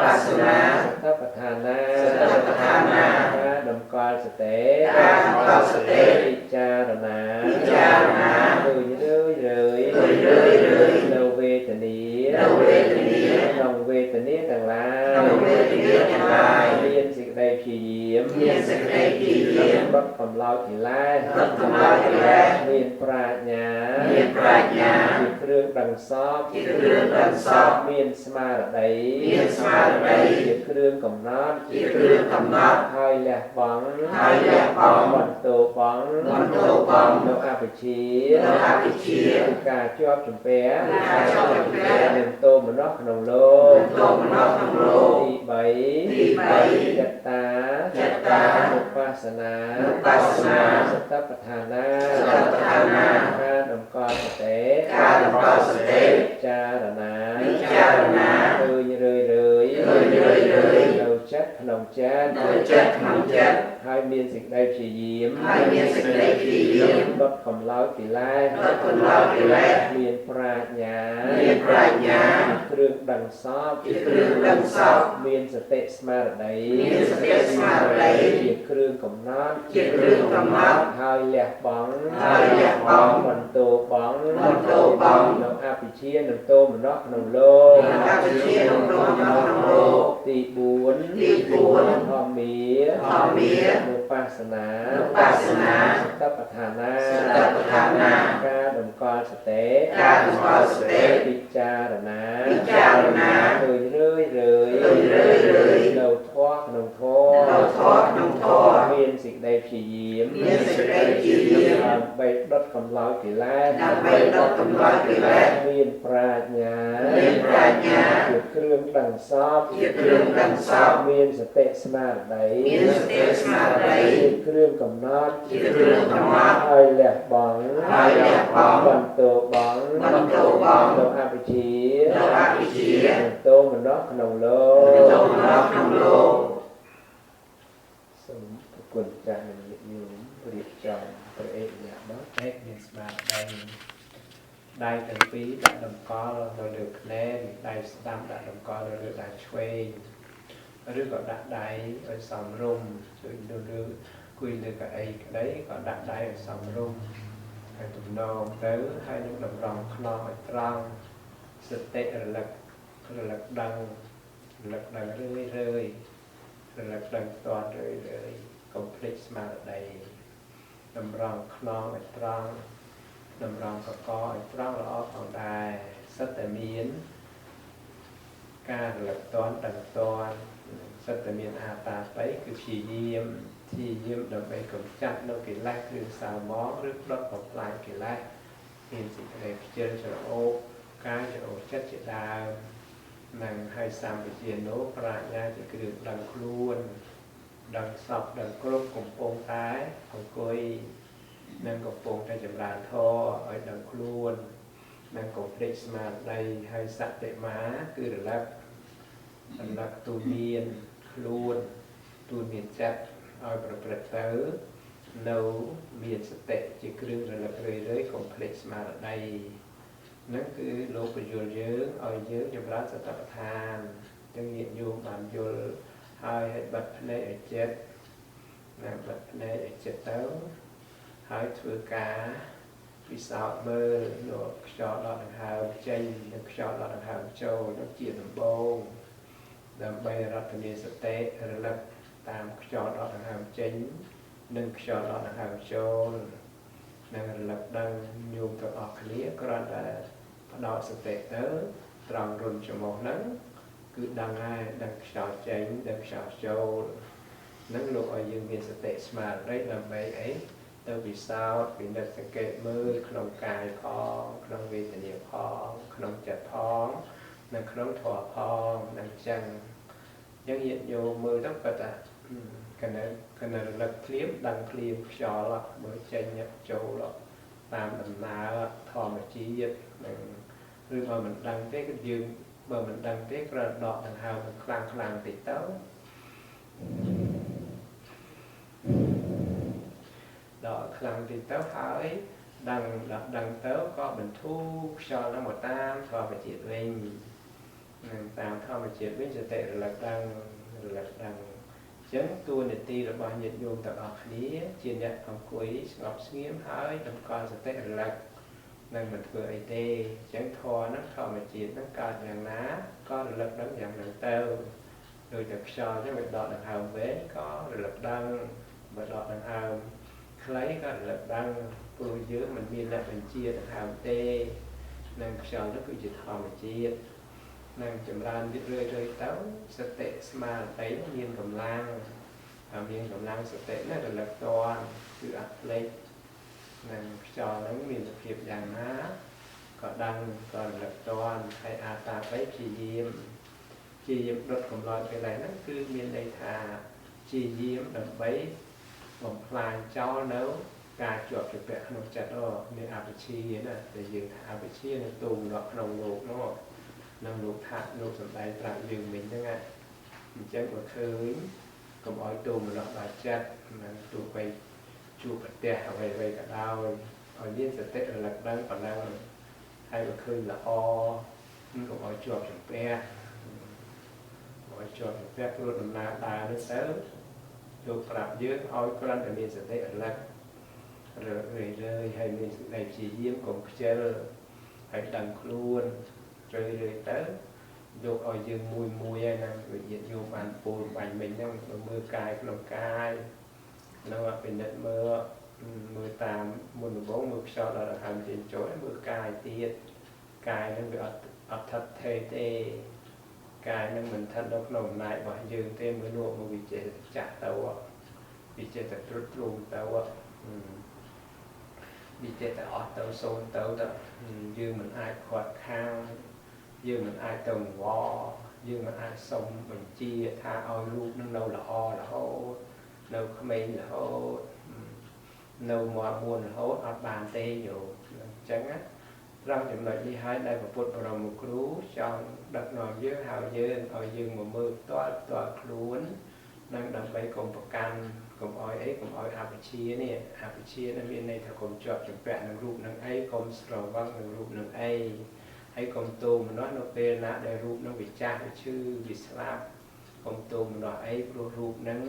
បាសនា សតិប្បដ្ឋានា សតិប្បដ្ឋានា ការតម្កល់សតិ ការតម្កល់សតិ ពិចារណា ពិចារណា ឃើញរឿយរឿយ ឃើញរឿយរឿយ នៅវេទនា នៅវេទនា ក្នុងវេទនាទាំងឡាយ ក្នុងវេទនាទាំងឡាយ មានសេចក្តីព្យាយាម មានសេចក្តីព្យាយាម ដុតកម្លោចកិលេស ដុតកម្លោចកិលេស មានប្រាជ្ញា មានប្រាជ្ញា ជាគ្រឿងដឹងសព ជាគ្រឿងដឹងសព មានស្មារតី មានស្មារតី ជាគ្រឿងកំណត់ ជាគ្រឿងកំណត់ ហើយលះបង់ ហើយលះបង់ បន្ទោបង់ បន្ទោបង់ នៅអវិជ្ជា នៅអវិជ្ជា គឺការជាប់ជំពាក់ ការជាប់ជំពាក់ និងទោមនស្សក្នុងលោក និងទោមនស្សក្នុងលោក ទី3 ទី3 ចត្តា ចត្តា ឧបាសនា ឧបាសនា សតិប្បដ្ឋានា សតិប្បដ្ឋានា ការតម្កល់សតិ ការតម្កល់សតិ ពិចារណា ពិចារណា ឃើញរឿយរឿយ ឃើញរឿយរឿយ នៅចិត្តក្នុងចិត្ត នៅចិត្តក្នុងចិត្ត ហើយមានសេចក្តីព្យាយាម ហើយមានសេចក្តីព្យាយាម ដុតកម្លោចកិលេស ដុតកម្លោចកិលេស មានប្រាជ្ញា មានប្រាជ្ញា ជាគ្រឿងដឹងសព ជាគ្រឿងដឹងសព មានសតិស្មារតី មានសតិស្មារតី ជាគ្រឿងកំណត់ ជាគ្រឿងកំណត់ ហើយលះបង់ ហើយលះបង់ បន្ទោបង់ បន្ទោបង់ នៅអវិជ្ជានិងទោមនស្សក្នុងលោក នៅអវិជ្ជានិងទោមនស្សក្នុងលោក ទី4 ទី4 ធម្មា ធម្មា នុបស្សនា នុបស្សនា សតិប្បដ្ឋានា សតិប្បដ្ឋានា ការតម្កល់សតិ ការតម្កល់សតិ ពិចារណា ពិចារណា ឃើញរឿយរឿយ ឃើញរឿយរឿយ នៅធម៌ក្នុងធម៌ នៅធម៌ក្នុងធម៌ មានសេចក្តីព្យាយាម មានសេចក្តីព្យាយាម ដើម្បីដុតកម្លោចកិលេស ដើម្បីដុតកម្លោចកិលេស មានប្រាជ្ញា មានប្រាជ្ញា ជាគ្រឿងដឹងសព ជាគ្រឿងដឹងសព មានសតិស្មារតី មានសតិស្មារតី ជាគ្រឿងកំណត់ ជាគ្រឿងកំណត់ ហើយលះបង់ ហើយលះបង់ បន្ទោបង់ បន្ទោបង់ នៅអវិជ្ជា នៅអវិជ្ជា និងទោមនស្សក្នុងលោក និងទោមនស្សក្នុងលោក សូមប្រគុណចាស់និងញាតិញោមរៀបចំព្រះអេរិយាបថ ឯកមានស្មារតីដៃទាំងពីរដាក់តម្កល់នៅលើភ្នែកដៃស្ដាំដាក់តម្កល់នៅលើដៃឆ្វេងឬក៏ដាក់ដៃឲ្យសមរម្យជួយនៅលើគួយលើកៅអីក្តីក៏ដាក់ដៃឲ្យសមរម្យហើយទំនងទៅហើយនឹងតម្រង់ខ្នងឲ្យត្រង់សតិរលឹកដឹងរលឹកដឹងរឿយរឿយរលឹកដឹងផ្ទាល់រឿយរឿយកុំភ្លេចស្មារតីតម្រង់ខ្នងឲ្យត្រង់តម្រង់កកឲ្យត្រង់ល្អផងដែរសិតតែមានការរលឹកតន់ដឹងតន់សិតតែមានអាតាបិគឺព្យាយាមដើម្បីកម្ចាត់នៅកិលេសគ្រឿងសៅមងឬដុតបំផ្លាញកិលេសមានសេចក្តីខ្ជិលច្រអូកកាយច្រអូសចិត្តជាដើមនឹងហើយសម្បជានោប្រាជ្ញាជាគ្រឿងដឹងខ្លួនដឹងសពដឹងគ្រប់កំពុងតែអង្គុយនិងកំពុងតែចម្រើនធម៌ឲ្យដឹងខ្លួននិងកុំភ្លេចស្មារតីហើយសតិមាគឺរលឹកទូមានខ្លួនទូមានចិត្តឲ្យប្រព្រឹត្តទៅនៅមានសតិជាគ្រឿងរលឹករឿយៗកុំភ្លេចស្មារតីហ្នឹងគឺលោកពន្យល់យើងឲ្យយើងចម្រើនសតិប្បដ្ឋានចឹងញាតិញោមបានយល់ហើយឲ្យបិទភ្នែកឲ្យចិត្តណាបិទភ្នែកឲ្យចិត្តទៅហើយធ្វើការពិសោធន៍មើលយកខ្យល់ដកដង្ហើមចេញនិងខ្យល់ដកដង្ហើមចូលនោះជាដំបូងដើម្បីរតនាសតិរលឹកតាមខ្យល់ដកដង្ហើមចេញនិងខ្យល់ដកដង្ហើមចូលនិងរលឹកដឹងញោមទាំងអស់គ្នាគ្រាន់តែផ្ដោតសតិទៅត្រង់រុនច្រមុះហ្នឹងគឺដឹងហើយដឹងខ្យល់ចេញដឹងខ្យល់ចូលនឹងលោកឲ្យយើងមានសតិស្មារតីដើម្បីអីទៅពិសោធន៍ពិនិត្យសង្កេតមើលក្នុងកាយផងក្នុងវេទនាផងក្នុងចិត្តផងនិងក្នុងធម៌ផងនឹងចឹង ចឹងញាតិញោមមើលទៅគាត់ថាកណ្ណរលឹកភ្លាមដឹងភ្លាមខ្យល់មើលចេញចូលតាមដំណើរធម្មជាតិនឹងឬបើមិនដឹងទេគឺយើងបើមិនដឹងទេគ្រាន់ដកដង្ហើមខ្លាំងខ្លាំងតិចទៅដកខ្លាំងតិចទៅហើយដឹងដឹងទៅក៏បន្ធូរខ្យល់នឹងមកតាមធម្មជាតិវិញនឹងតាមធម្មជាតិវិញសតិរលឹកដឹងរលឹកដឹងអញ្ចឹងតួនាទីរបស់ញាតិញោមទាំងអស់គ្នាជាអ្នកអង្គុយស្ងប់ស្ងៀមហើយតម្កល់សតិរលឹកនឹងមិនធ្វើអីទេអញ្ចឹងធម៌ហ្នឹងធម្មជាតិហ្នឹងកើតយ៉ាងណាក៏រលឹកដឹងយ៉ាងហ្នឹងទៅដូចតែខ្យល់អញ្ចឹងវាដកដង្ហើមវែងក៏រលឹកដឹងបើដកដង្ហើមខ្លីក៏រលឹកដឹងព្រោះយើងមិនមានអ្នកបញ្ជាដង្ហើមទេនឹងខ្យល់នោះគឺជាធម្មជាតិនឹងចម្រើនរឿយៗទៅសតិស្មារតីមានកម្លាំងហើយមានកម្លាំងសតិណារលឹកតន់គឺអត់ភ្លេចនឹងខ្យល់ហ្នឹងមានសភាពយ៉ាងណាក៏ដឹងក៏រលឹកតន់ហើយអាតាបិព្យាយាមដុតកម្លោចពេលហ្នឹងគឺមានន័យថាព្យាយាមដើម្បីបំផ្លាញចោលនៅការជាប់ជំពាក់ក្នុងចិត្តមានអវិជ្ជាណាដែលយើងថាអវិជ្ជានៅទូនៅក្នុងលោកនោះនឹងលោកថាលោកសំដែងប្រាប់យើងមិញហ្នឹងអញ្ចឹងបើឃើញកុំឲ្យទូមនោះដល់ចិត្តនឹងទូបីជួបប្រទះអ្វីៗក៏ដោយឲ្យមានសតិរលឹកដឹងប៉ុណ្ណឹងហើយបើឃើញល្អកុំឲ្យជាប់ជំពាក់ឲ្យជាប់ជំពាក់ព្រោះដំណើរដើរនេះទៅលោកប្រាប់យើងឲ្យគ្រាន់តែមានសតិរលឹករឿយៗហើយមានសេចក្តីព្យាយាមកុំខ្ជិលហើយដឹងខ្លួនរឿយៗទៅយកឲ្យយើងមួយមួយហើយហ្នឹងវិញ្ញាណញោមបានពោលបាញ់មិញហ្នឹងមើលកាយក្នុងកាយហ្នឹងពិនិត្យមើលតាមមុនដំបូងមើលខ្យល់ដល់ដង្ហើមចេញចូលមើលកាយទៀតកាយហ្នឹងវាអត់ថិតថេរទេកាយហ្នឹងមិនស្ថិតនៅក្នុងអំណាចរបស់យើងទេមើលនោះមកវាចេះចាស់ទៅវាចេះតែទ្រុឌទ្រោមទៅវាចេះតែអស់ទៅសូន្យទៅយើងមិនអាចខាត់ខាងយើងមិនអាចទៅវយើងមិនអាចសុំបញ្ជាថាឲ្យរូបនឹងនៅល្អរហូតនៅក្មេងរហូតនៅមាត់មួនរហូតអត់បានទេញោមអញ្ចឹងណាត្រង់ចំណុចនេះហើយដែលព្រះពុទ្ធបរមគ្រូចង់ដឹកនាំយើងហើយយើងឲ្យយើងមកមើលផ្ទាល់ខ្លួននឹងដើម្បីកុំប្រកាន់កុំឲ្យអីកុំឲ្យអវិជ្ជានេះអវិជ្ជានេះមានន័យថាកុំជាប់ជំពាក់នឹងរូបនឹងអីកុំស្រវឹងនឹងរូបនឹងអីហើយកុំទោមនោះនៅពេលណាដែលរូបនឹងវាចាស់វាឈឺវាស្លាប់កុំទោមនោះអីព្រោះរូបនឹង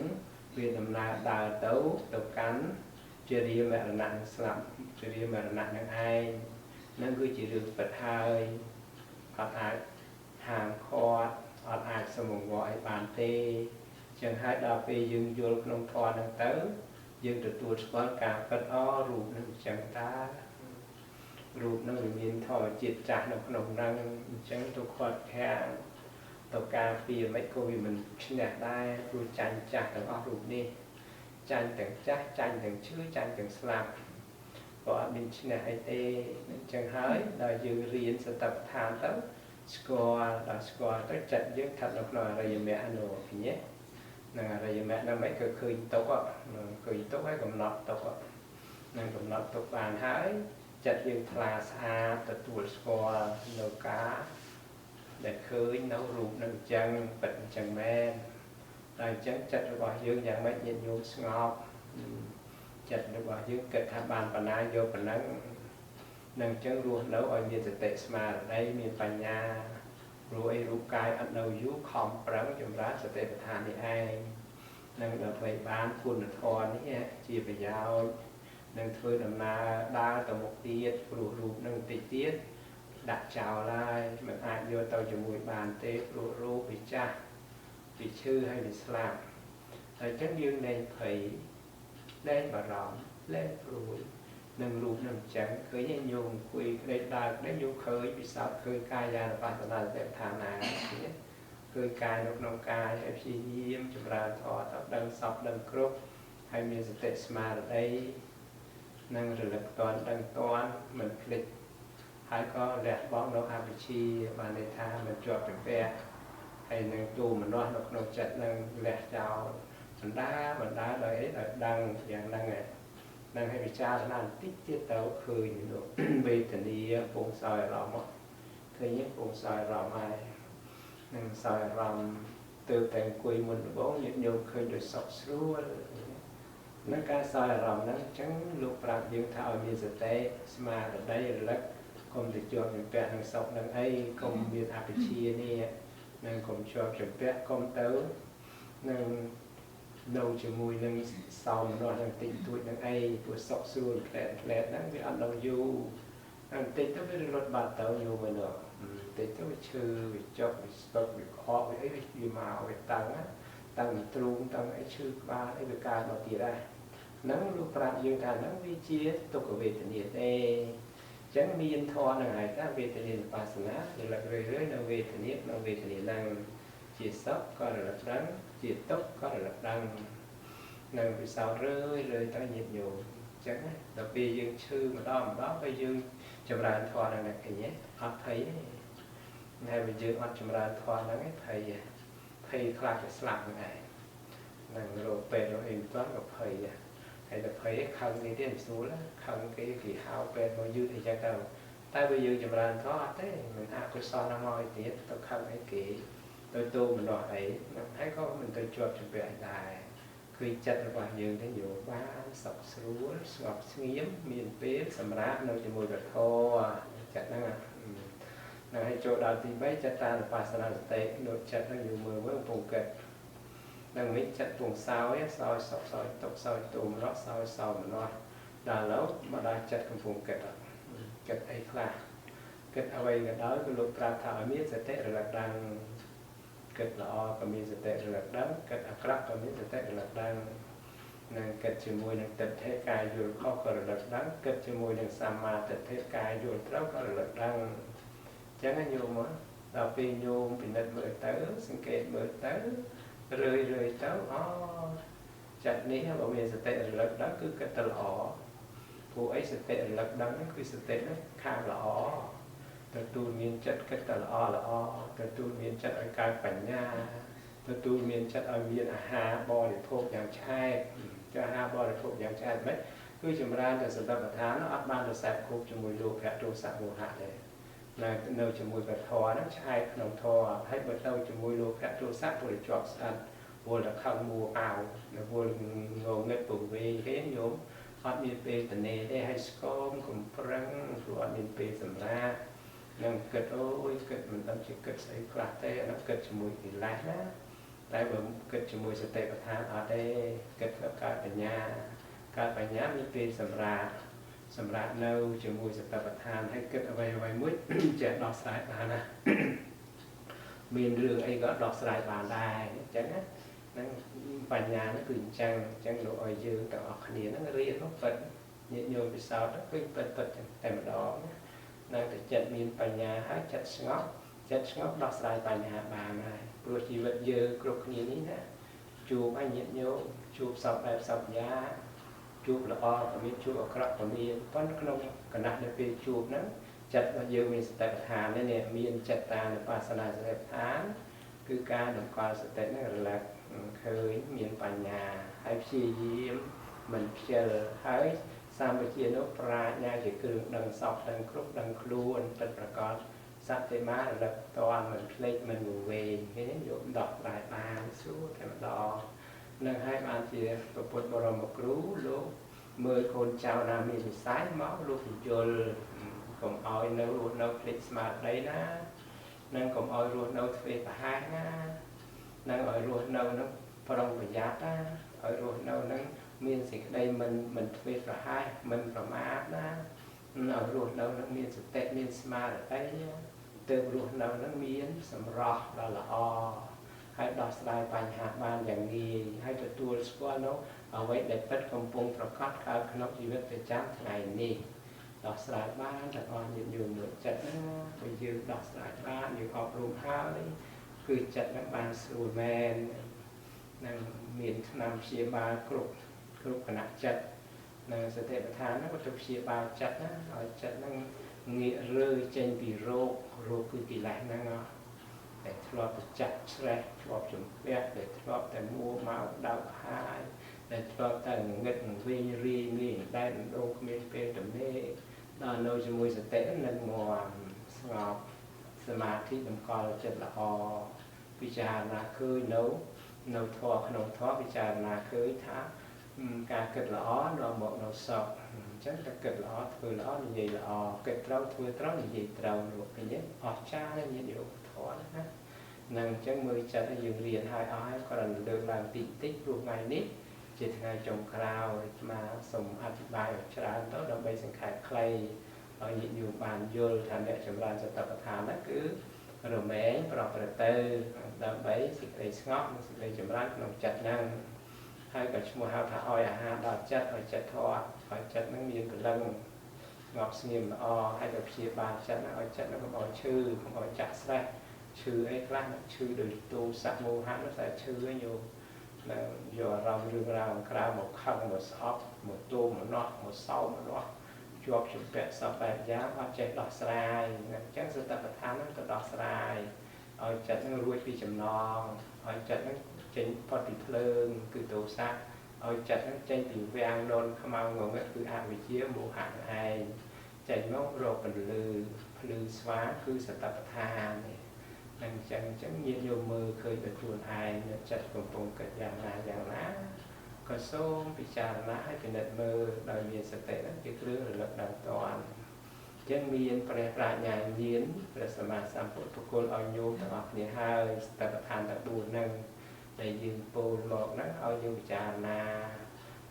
វាដំណើរដើរទៅកាន់ជារាមរណៈនឹងស្លាប់ជារាមរណៈនឹងឯងនឹងគឺជារឿងពិតហើយអត់អាចហាមឃាត់អត់អាចសមងអីបានទេចឹងហើយដល់ពេលយើងយល់ក្នុងធម៌ហ្នឹងទៅយើងទទួលស្គាល់ការពិតរូបនឹងអញ្ចឹងតារូបនឹងវាមានធម្មជាតិចាស់នៅក្នុងហ្នឹងអញ្ចឹងទៅខាត់ខាងទៅការពារមិនក៏វាមិនឈ្នះដែរព្រោះចាញ់ចាស់ទាំងអស់រូបនេះចាញ់ទាំងចាស់ចាញ់ទាំងឈឺចាញ់ទាំងស្លាប់ក៏អត់មានឈ្នះអីទេអញ្ចឹងហើយដល់យើងរៀនសតិប្បដ្ឋានទៅស្គាល់ដល់ស្គាល់ទៅចិត្តយើងស្ថិតនៅក្នុងអរិយមគ្គនោះឃើញទេនឹងអរិយមគ្គហ្នឹងមិនក៏ឃើញទុកឃើញទុកហើយកំណត់ទុកនឹងកំណត់ទុកបានហើយចិត្តយើងថ្លាស្អាតទទួលស្គាល់នៅការដែលឃើញនៅរូបនឹងអញ្ចឹងពិតអញ្ចឹងមែនតែអញ្ចឹងចិត្តរបស់យើងយ៉ាងម៉េចញាតិញោមស្ងប់ចិត្តរបស់យើងគិតថាបានបណ្ណាយកប៉ុណ្ណឹងនឹងអញ្ចឹងរស់នៅឲ្យមានសតិស្មារតីមានបញ្ញាព្រោះអីរូបកាយអត់នៅយូរខំប្រឹងចម្រើនសតិប្បដ្ឋាននេះឯងនឹងដើម្បីបានគុណធម៌នេះជាប្រយោជន៍នឹងធ្វើដំណើរដើរទៅមុខទៀតព្រោះរូបនឹងតិចទៀតដាក់ចោលហើយមិនអាចយកទៅជាមួយបានទេព្រោះរូបវាចាស់វាឈឺហើយវាស្លាប់ហើយអញ្ចឹងយើងលែងភ័យលែងបារម្ភលែងព្រួយនឹងរូបនឹងអញ្ចឹងឃើញញោមអង្គុយក្តេកដើរក្តេកញោមឃើញពិសោធន៍ឃើញកាយានុបស្សនាសតិប្បដ្ឋានណាឃើញកាយនៅក្នុងកាយហើយព្យាយាមចម្រើនធម៌ទៅដឹងសពដឹងគ្រប់ហើយមានសតិស្មារតីនឹងរលឹកតន់ដឹងតន់មិនភ្លេចហើយក៏លះបង់នៅអវិជ្ជាបានន័យថាមិនជាប់ជំពាក់ ហើយនឹងទូមនោះនៅក្នុងចិត្តនឹងលះចោលបណ្ដាបណ្ដាដោយអីដោយដឹងយ៉ាងហ្នឹងឯងនឹងឲ្យពិចារណាបន្តិចទៀតទៅឃើញនោះវេទនាពងសោយអារម្មណ៍ឃើញពងសោយអារម្មណ៍ហើយនឹងសោយអារម្មណ៍ទើបតែអង្គុយមុនដំបូងញាតិញោមឃើញដោយសុខស្រួលនឹងការសោយអារម្មណ៍ហ្នឹងអញ្ចឹងលោកប្រាប់យើងថាឲ្យមានសតិស្មារតីរលឹកកុំទៅជាប់ជំពាក់នឹងសុខនឹងអីកុំមានអភិជានេះនឹងកុំជាប់ជំពាក់កុំទៅនឹងនៅជាមួយនឹងសោមនោះនឹងតិចតួចនឹងអីព្រោះសុខស្រួលផ្លែផ្លែហ្នឹងវាអត់ដល់យូរបន្តិចទៅវារត់បាត់ទៅយូរមួយនោះបន្តិចទៅវាឈឺវាចុកវាស្ពឹកវាក្អកវាអីវាមកវាតឹងតឹងទ្រូងតឹងអីឈឺក្បាលអីវាកើតមកទៀតដែរហ្នឹងលោកប្រាប់យើងថាហ្នឹងវាជាទុក្ខវេទនាទេអញ្ចឹងមានធម៌ហ្នឹងហើយថាវេទនាវិបស្សនារលឹករឿយៗនៅវេទនាក្នុងវេទនាហ្នឹងជាសុខក៏រលឹកដឹងជាទុក្ខក៏រលឹកដឹងនៅពិសោធន៍រឿយៗទៅញាតិញោមអញ្ចឹងដល់ពេលយើងឈឺម្ដងម្ដងពេលយើងចម្រើនធម៌ហ្នឹងឃើញទេអត់ភ័យទេហើយបើយើងអត់ចម្រើនធម៌ហ្នឹងឯងភ័យភ័យខ្លះจะស្លាប់ហ្នឹងឯងនឹងរោគពេទ្យរោគអីមិនទាន់ក៏ភ័យដែរហើយដល់ភ័យខឹងគេទៀតមិនស្រួលខឹងគេគេហៅពេទ្យមកយឺតអីចឹងទៅតែបើយើងចម្រើនធម៌អត់ទេមិនអកុសលណាមកអីទៀតទៅខឹងអីគេទៅទូម្លោះអីហ្នឹងហើយក៏មិនទៅជាប់ជំពាក់អីដែរគឺចិត្តរបស់យើងទៅយោបានសុខស្រួលស្ងប់ស្ងៀមមានពេលសម្រាប់នៅជាមួយពធចិត្តហ្នឹងហ្នឹងហើយចូលដល់ទី3ចិត្តតានុបស្សនាសតិដូចចិត្តហ្នឹងយូរមើលមើលកំពុងគិតនឹងវិញចិត្តពងសោយសោយសុខសោយទុក្ខសោយទូម្លោះសោយសោមនោះដល់ឡូវមកដល់ចិត្តកំពុងគិតគិតអីខ្លះគិតអ្វីក៏ដោយគឺលោកប្រាប់ថាឲ្យមានសតិរលឹកដឹងគិតល្អក៏មានសតិរលឹកដឹងគិតអាក្រក់ក៏មានសតិរលឹកដឹងនឹងគិតជាមួយនឹងទិដ្ឋិការយល់ខុសក៏រលឹកដឹងគិតជាមួយនឹងសម្មាទិដ្ឋិការយល់ត្រូវក៏រលឹកដឹងអញ្ចឹងញោមដល់ពេលញោមពិនិត្យមើលទៅសង្កេតមើលទៅរឿយរឿយទៅអូចិត្តនេះបើមានសតិរលឹកដឹងគឺគិតទៅល្អព្រោះអីសតិរលឹកដឹងហ្នឹងគឺសតិហ្នឹងខាងល្អទទួលមានចិត្តគិតតែល្អល្អទទួលមានចិត្តឲ្យកើតបញ្ញាទទួលមានចិត្តឲ្យមានអាហារបរិភោគយ៉ាងឆ្អែតចាអាហារបរិភោគយ៉ាងឆ្អែតមិនគឺចម្រើនតែសតិប្បដ្ឋានអត់បានទៅសេពគប់ជាមួយលោភៈទោសៈមោហៈទេនៅជាមួយពធហ្នឹងឆ្អែតក្នុងធម៌ហើយបើទៅជាមួយលោភៈទោសៈពលជាប់ស្អិតវល់តែខឹងមួអោនៅវល់ងងឹតពវេគេញោមអត់មានពេលតនេទេហើយស្គមកំប្រឹងព្រោះអត់មានពេលសម្រាកនឹងគិតអូយគិតមិនដឹងជាគិតស្អីខ្លះទេអានោះគិតជាមួយកិលេសណាតែបើគិតជាមួយសតិប្បដ្ឋានអត់ទេគិតទៅកើតបញ្ញាកើតបញ្ញាមានពេលសម្រាកសម្រាប់នៅជាមួយសតិប្បដ្ឋានហើយគិតអ្វីអ្វីមួយចេះដោះស្រាយបានណាមានរឿងអីក៏ដោះស្រាយបានដែរអញ្ចឹងណាហ្នឹងបញ្ញាហ្នឹងគឺអញ្ចឹងអញ្ចឹងលោកឲ្យយើងទាំងអស់គ្នាហ្នឹងរៀននោះពិតញាតិញោមពិសោធន៍គឺពិតពិតតែម្ដងណានៅតែចិត្តមានបញ្ញាហើយចិត្តស្ងប់ចិត្តស្ងប់ដោះស្រាយបញ្ហាបានហើយព្រោះជីវិតយើងគ្រប់គ្នានេះណាជួបឲ្យញាតិញោមជួបសពបែបសពយ៉ាងជួបល្អក៏មានជួបអាក្រក់ក៏មានប៉ុន្តែក្នុងគណៈនៅពេលជួបហ្នឹងចិត្តរបស់យើងមានសតិប្បដ្ឋាននេះមានចិត្តតានុបស្សនាសតិប្បដ្ឋានគឺការតម្កល់សតិហ្នឹងរលឹកឃើញមានបញ្ញាហើយព្យាយាមមិនខ្ជិលហើយសម្បជានោះប្រាជ្ញាជាគ្រឿងដឹងសពដឹងគ្រប់ដឹងខ្លួនពិតប្រាកដសតិមារលឹកតន់មិនភ្លេចមិនវវែងឃើញយកដោះស្រាយបានស្រួលតែម្ដងនឹងហើយបានជាព្រះពុទ្ធបរមគ្រូលោកមើលកូនចៅណាមានវិស័យមកលោកយល់កុំឲ្យនៅរស់នៅភ្លេចស្មារតីណានិងកុំឲ្យរស់នៅធ្វេសប្រហែសណានិងឲ្យរស់នៅនឹងប្រុងប្រយ័ត្នណាឲ្យរស់នៅនឹងមានសេចក្តីមិនធ្វេសប្រហែសមិនប្រមាទណាឲ្យរស់នៅនឹងមានសតិមានស្មារតីទើបរស់នៅនឹងមានសម្រស់ដ៏ល្អហើយដោះស្រាយបញ្ហាបានយ៉ាងងាយហើយទទួលស្គាល់នៅអ្វីដែលពិតកំពុងប្រកបកើតក្នុងជីវិតប្រចាំថ្ងៃនេះដោះស្រាយបានទាំងអស់ញាតិញោមមើលចិត្តណាបើយើងដោះស្រាយបានយើងអប់រំហើយគឺចិត្តនឹងបានស្រួលមែននឹងមានថ្នាំព្យាបាលគ្រប់គ្រប់គណៈចិត្តនៅសតិប្បដ្ឋានហ្នឹងក៏ទៅព្យាបាលចិត្តណាឲ្យចិត្តហ្នឹងងាករើចេញពីរោគរោគគឺកិលេសហ្នឹង ដែលធ្លាប់តែចាក់ស្រេះធ្លាប់ជំពាក់ដែលធ្លាប់តែមួម៉ៅដៅហាយដែលធ្លាប់តែងឹតវិញរាយងាយដែលដូរគ្មានពេលទំនេរដល់នៅជាមួយសតិនឹងមាំស្ងប់សមាធិតម្កល់ចិត្តល្អពិចារណាឃើញនៅធម៌ក្នុងធម៌ពិចារណាឃើញថាការគិតល្អនាំមកនៅសុខអញ្ចឹងតែគិតល្អធ្វើល្អនិយាយល្អគិតត្រូវធ្វើត្រូវនិយាយត្រូវលោកឃើញទេអស្ចារ្យណាស់ញាតិញោមធម៌ណានឹងអញ្ចឹងមើលចិត្តឲ្យយើងរៀនហើយអស់ហើយគ្រាន់តែលើកឡើងតិចតិចព្រោះថ្ងៃនេះជាថ្ងៃចុងក្រោយអាត្មាសូមអធិប្បាយឲ្យច្រើនទៅដើម្បីសង្ខេបខ្លីឲ្យញាតិញោមបានយល់ថាអ្នកចម្រើនសតិប្បដ្ឋានហ្នឹងគឺរមែងប្រព្រឹត្តទៅដើម្បីសេចក្តីស្ងប់និងសេចក្តីចម្រើនក្នុងចិត្តហ្នឹងហើយក៏ឈ្មោះហៅថាឲ្យអាហារដល់ចិត្តឲ្យចិត្តធម៌ឲ្យចិត្តហ្នឹងមានព្រលឹងស្ងប់ស្ងៀមល្អហើយក៏ព្យាបាលចិត្តហ្នឹងឲ្យចិត្តហ្នឹងកុំឲ្យឈឺកុំឲ្យចាក់ស្រេះឈឺអីខ្លះឈឺដោយទោសៈមោហៈនោះតែឈឺឯងយោនឹងយកអារម្មណ៍រឿងរ៉ាវក្រៅមកខឹងមកស្អប់មកទោមនោះមកសោមនោះជាប់ជំពាក់សពបែបយ៉ាងអត់ចេះដោះស្រាយអញ្ចឹងសតិប្បដ្ឋានហ្នឹងទៅដោះស្រាយឲ្យចិត្តហ្នឹងរួចពីចំណងឲ្យចិត្តហ្នឹងចេញផុតពីភ្លើងគឺទោសៈឲ្យចិត្តហ្នឹងចេញពីវាំងននខ្មៅងងឹតគឺអវិជ្ជាមោហៈហ្នឹងឯងចេញមករកពន្លឺភ្លឺស្វាងគឺសតិប្បដ្ឋាននេះនឹងអញ្ចឹងញាតិញោមមើលឃើញដោយខ្លួនឯងចិត្តកំពុងគិតយ៉ាងណាយ៉ាងណាក៏សូមពិចារណាឲ្យពិនិត្យមើលដោយមានសតិហ្នឹងជាគ្រឿងរលឹកដឹងតាន់អញ្ចឹងមានព្រះប្រាជ្ញាញាណព្រះសម្មាសម្ពុទ្ធប្រគល់ឲ្យញោមទាំងអស់គ្នាហើយសតិប្បដ្ឋានទាំង4ហ្នឹងដែលយើងពោលមកហ្នឹងឲ្យយើងពិចារណា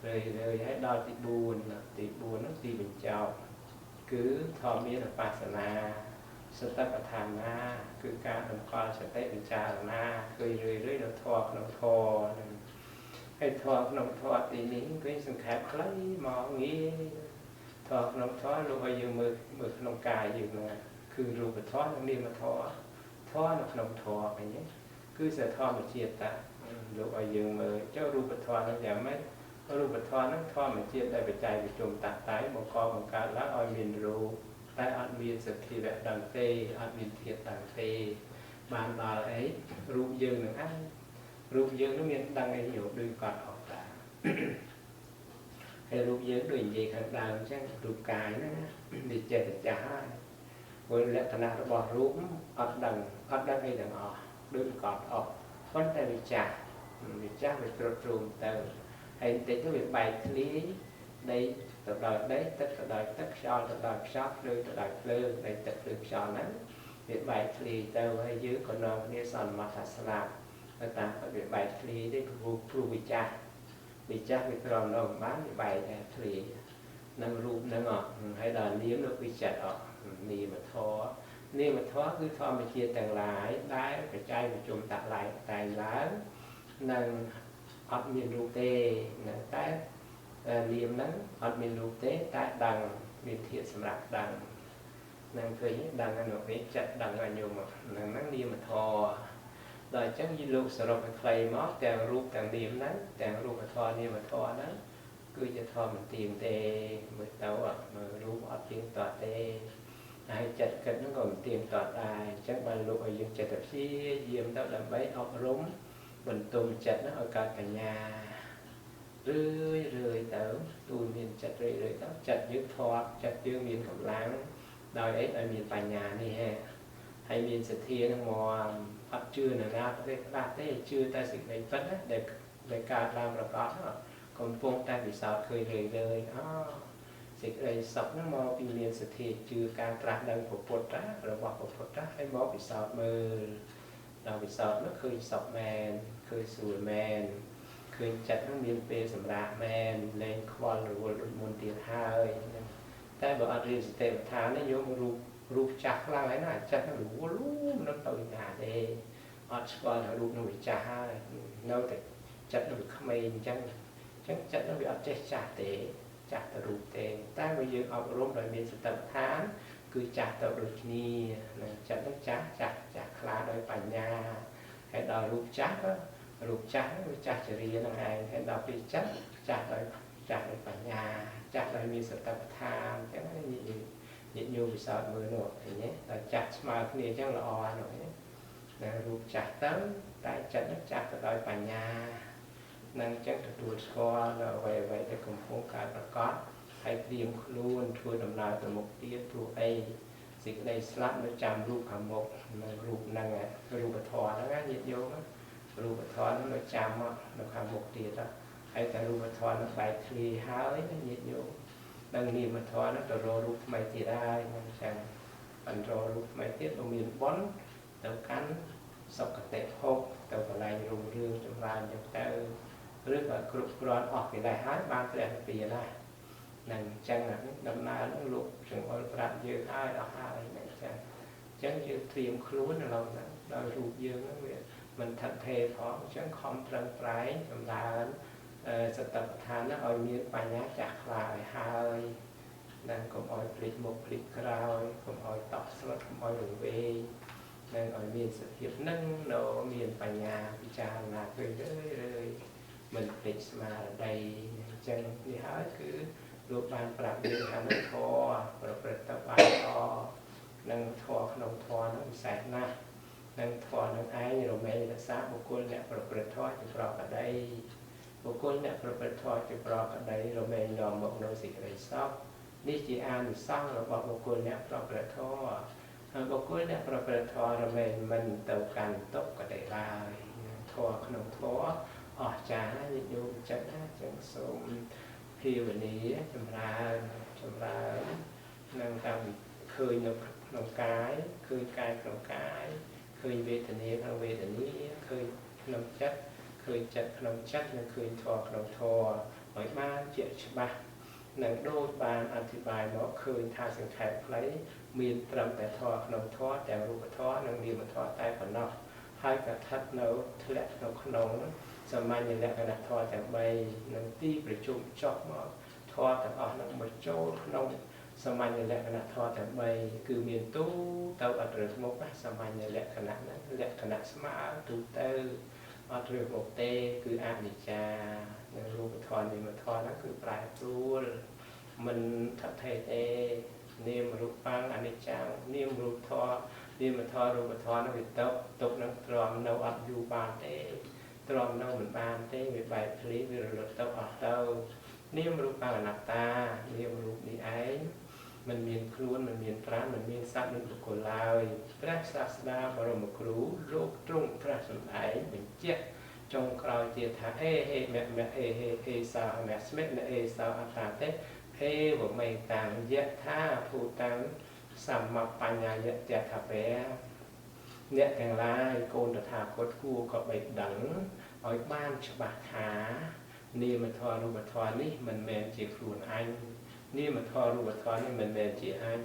រឿយៗហើយដល់ទី4ទី4ហ្នឹងទីបញ្ចប់គឺធម្មានុបស្សនាសតិប្បដ្ឋានាគឺការតម្កល់សតិពិចារណាឃើញរឿយៗនៅធម៌ក្នុងធម៌ហ្នឹងហើយធម៌ក្នុងធម៌ទីនេះគឺសង្ខេបខ្លីមកងាយធម៌ក្នុងធម៌លោកឲ្យយើងមើលក្នុងកាយយើងហ្នឹងគឺរូបធម៌និងនាមធម៌ធម៌នៅក្នុងធម៌ឃើញទេគឺសធម្មជាតិតាលោកឲ្យយើងមើលចុះរូបធម៌ហ្នឹងយ៉ាងម៉េចរូបធម៌ហ្នឹងធម្មជាតិដែលបច្ច័យប្រជុំតាក់តែងបង្កបង្កើតឡើងឲ្យមានរូបតែអត់មានសភាវៈដឹងទេអត់មានធាតុដឹងទេបានដល់អីរូបយើងនឹងឯងរូបយើងនឹងមានដឹងអីយោដូចគាត់អត់តាហើយរូបយើងដូចនិយាយខាងដើមអញ្ចឹងរូបកាយហ្នឹងវាចេះតែចាស់ហើយព្រោះលក្ខណៈរបស់រូបអត់ដឹងអីទាំងអស់ដូចគាត់អត់ប៉ុន្តែវាចាស់វាទ្រុឌទ្រោមទៅហើយបន្តិចទៅវាបែកធ្លាយដីទៅដោយដីទឹកទៅដោយទឹកខ្យល់ទៅដោយខ្យល់ភ្លើងទៅដោយភ្លើងដីទឹកភ្លើងខ្យល់ហ្នឹងវាបែកធ្លាយទៅហើយយើងក៏នាំគ្នាសន្មតថាស្លាប់ទៅតាមវាបែកធ្លាយទេព្រោះវាចាស់វាក្រំនៅបានវាបែកធ្លាយនឹងរូបហ្នឹងហើយដល់នាមនោះគឺចិត្តអត់នាមធម៌នាមធម៌គឺធម្មជាតិទាំងឡាយដែលបច្ច័យប្រជុំតាក់ឡើងតែងឡើងនឹងអត់មានរូបទេនឹងតែនាមហ្នឹងអត់មានរូបទេតែដឹងមានធាតុសម្រាប់ដឹងនឹងឃើញដឹងនោះគេចិត្តដឹងឲ្យញោមហ្នឹងនាមធម៌ដល់អញ្ចឹងលោកសរុបឲ្យខ្លីមកទាំងរូបទាំងនាមហ្នឹងទាំងរូបធម៌នាមធម៌ហ្នឹងគឺជាធម៌មិនទៀងទេមើលទៅមើលរូបអត់ទៀងទាត់ទេហើយចិត្តគិតហ្នឹងក៏មិនទៀងទាត់ដែរអញ្ចឹងបានលោកឲ្យយើងចិត្តតែព្យាយាមទៅដើម្បីអប់រំបន្ទុំចិត្តហ្នឹងឲ្យកើតបញ្ញារឿយៗទៅទូមានចិត្តរឿយៗទៅចិត្តយើងធាត់ចិត្តយើងមានកម្លាំងដោយអីដោយមានបញ្ញានេះហ៎ហើយមានសទ្ធានឹងមកអត់ជឿនរណាទេខ្លះទេជឿតែសេចក្តីពិតណាដែលកើតឡើងប្រកបកំពុងតែពិសោធន៍ឃើញរឿយៗអូសេចក្តីសុខហ្នឹងមកពីមានសទ្ធាជឿការត្រាស់ដឹងពុទ្ធរបស់ពុទ្ធហើយមកពិសោធន៍មើលដល់ពិសោធន៍នោះឃើញសុខមែនឃើញស្រួលមែនឃើញចិត្តហ្នឹងមានពេលសម្រាកមែនលែងខ្វល់រវល់ដូចមុនទៀតហើយតែបើអត់រៀនសតិប្បដ្ឋាននេះយករូបចាស់ខ្លាំងហើយណាចិត្តហ្នឹងរវល់មិនទៅណាទេអត់ស្គាល់ថារូបនោះវាចាស់ហើយនៅតែចិត្តនោះវាក្មេងអញ្ចឹងចិត្តនោះវាអត់ចេះចាស់ទេចាស់ទៅរូបទេតែបើយើងអប់រំដោយមានសតិប្បដ្ឋានគឺចាស់ទៅដូចគ្នានឹងចិត្តនោះចាស់ខ្លាដោយបញ្ញាហើយដល់រូបចាស់រូបចាស់វាចាស់ចរិយានឹងឯងហើយដល់ពេលចិត្តចាស់ដោយបញ្ញាចាស់ដោយមានសតិប្បដ្ឋានអញ្ចឹងញាតិញោមពិសោធន៍មើលនោះឃើញទេដល់ចាស់ស្មើគ្នាអញ្ចឹងល្អនោះឃើញទេ ដែលរូបចាស់ទៅតែចិត្តនឹងចាស់ទៅដោយបញ្ញានឹងចឹងទទួលស្គាល់នៅអ្វីអ្វីដែលកំពុងកើតប្រកបហើយត្រៀមខ្លួនធ្វើដំណើរទៅមុខទៀតព្រោះអីសេចក្តីស្លាប់នៅចាំរូបខាងមុខនៅរូបហ្នឹងរូបធម៌ហ្នឹងណាញាតិញោមរូបធម៌ហ្នឹងនៅចាំនៅខាងមុខទៀតហើយតែរូបធម៌ហ្នឹងបែកធ្លាយហើយញាតិញោមនឹងនាមធម៌ហ្នឹងទៅរករូបថ្មីទៀតហើយហ្នឹងចឹងបន្តរូបថ្មីទៀតបើមានបុណ្យទៅកាន់សុគតិភពទៅកន្លែងរុងរឿងចម្រើនចឹងទៅឬក៏គ្រប់គ្រាន់អស់កិលេសហើយបានព្រះនិព្វានដែរនឹងចឹងដំណើរហ្នឹងលោកចង្អុលប្រាប់យើងហើយអស់ហើយនឹងចឹងចឹងយើងត្រៀមខ្លួននៅឡូវហ្នឹងដោយរូបយើងហ្នឹងវាមិនថិតថេរផងចឹងខំប្រឹងប្រែងចម្រើនសតិប្បដ្ឋានហ្នឹងឲ្យមានបញ្ញាចាស់ខ្លាឲ្យហើយនឹងកុំឲ្យភ្លេចមុខភ្លេចក្រោយកុំឲ្យតក់ស្លុតកុំឲ្យវង្វេងនឹងឲ្យមានសភាពនឹងនៅមានបញ្ញាពិចារណាទៅរឿយរឿយមិនភ្លេចស្មារតីអញ្ចឹងនេះហើយគឺលោកបានប្រាប់យើងថានឹងធម៌ប្រព្រឹត្តទៅបានល្អនឹងធម៌ក្នុងធម៌នឹងពិសេសណាស់នឹងធម៌នឹងឯងរមែងរក្សាបុគ្គលអ្នកប្រព្រឹត្តធម៌ជាប្រកដីបុគ្គលអ្នកប្រព្រឹត្តធម៌ជាប្រកដីរមែងនាំមកនូវសេចក្តីសុខនេះជាអានិសង្សរបស់បុគ្គលអ្នកប្រព្រឹត្តធម៌ហើយបុគ្គលអ្នកប្រព្រឹត្តធម៌រមែងមិនទៅកាន់ទុក្ខក្តីឡើយធម៌ក្នុងធម៌អស្ចារ្យញាតិញោមចិត្តណាចឹងសូមភាវនាចម្រើនចម្រើននឹងតាមឃើញនៅក្នុងកាយឃើញកាយក្នុងកាយឃើញវេទនាក្នុងវេទនាឃើញក្នុងចិត្តឃើញចិត្តក្នុងចិត្តនិងឃើញធម៌ក្នុងធម៌ឲ្យបានជាច្បាស់នឹងដូចបានអធិប្បាយមកឃើញថាសង្ខេបខ្លីមានត្រឹមតែធម៌ក្នុងធម៌ទាំងរូបធម៌និងនាមធម៌តែប៉ុណ្ណោះហើយក៏ស្ថិតនៅធ្លាក់នៅក្នុងសាមញ្ញលក្ខណៈធម៌ទាំង3និងទីប្រជុំចុះមកធម៌ទាំងអស់នឹងមកចូលក្នុងសាមញ្ញលក្ខណៈធម៌ទាំង3គឺមានទូទៅអត់រើសមុខសាមញ្ញលក្ខណៈហ្នឹងលក្ខណៈស្មើទូទៅអត់រើសមុខទេគឺអនិច្ចានិងរូបធម៌នាមធម៌ហ្នឹងគឺប្រែប្រួលមិនថិតថេរទេនាមរូបាំងអនិច្ចំនាមរូបធម៌នាមធម៌រូបធម៌ហ្នឹងវាទុកនឹងទ្រាំនៅអត់យូរបានទេទ្រាំនៅមិនបានទេវាបែកធ្លាយវារលត់ទៅអស់ទៅនាមរូបាំងអនត្តានាមរូបនេះឯងមិនមានខ្លួនមិនមានប្រាណមិនមានសត្វមានបុគ្គលឡើយព្រះសាស្តាបរមគ្រូលោកទ្រង់ត្រាស់សម្ដែងបញ្ជាក់ចុងក្រោយទៀតថាអេហេមៈមៈអេហេអេសោមៈស្មិនអេសោអត្តាទេអេវមេតាំងយថាភូតាំងសម្មបញ្ញយៈតថាពៈអ្នកទាំងឡាយកូនតថាគតគួរក៏បីដឹងឲ្យបានច្បាស់ថានាមធម៌រូបធម៌នេះមិនមែនជាខ្លួនអញនាមធម៌រូបធម៌នេះមិនមែនជាអញ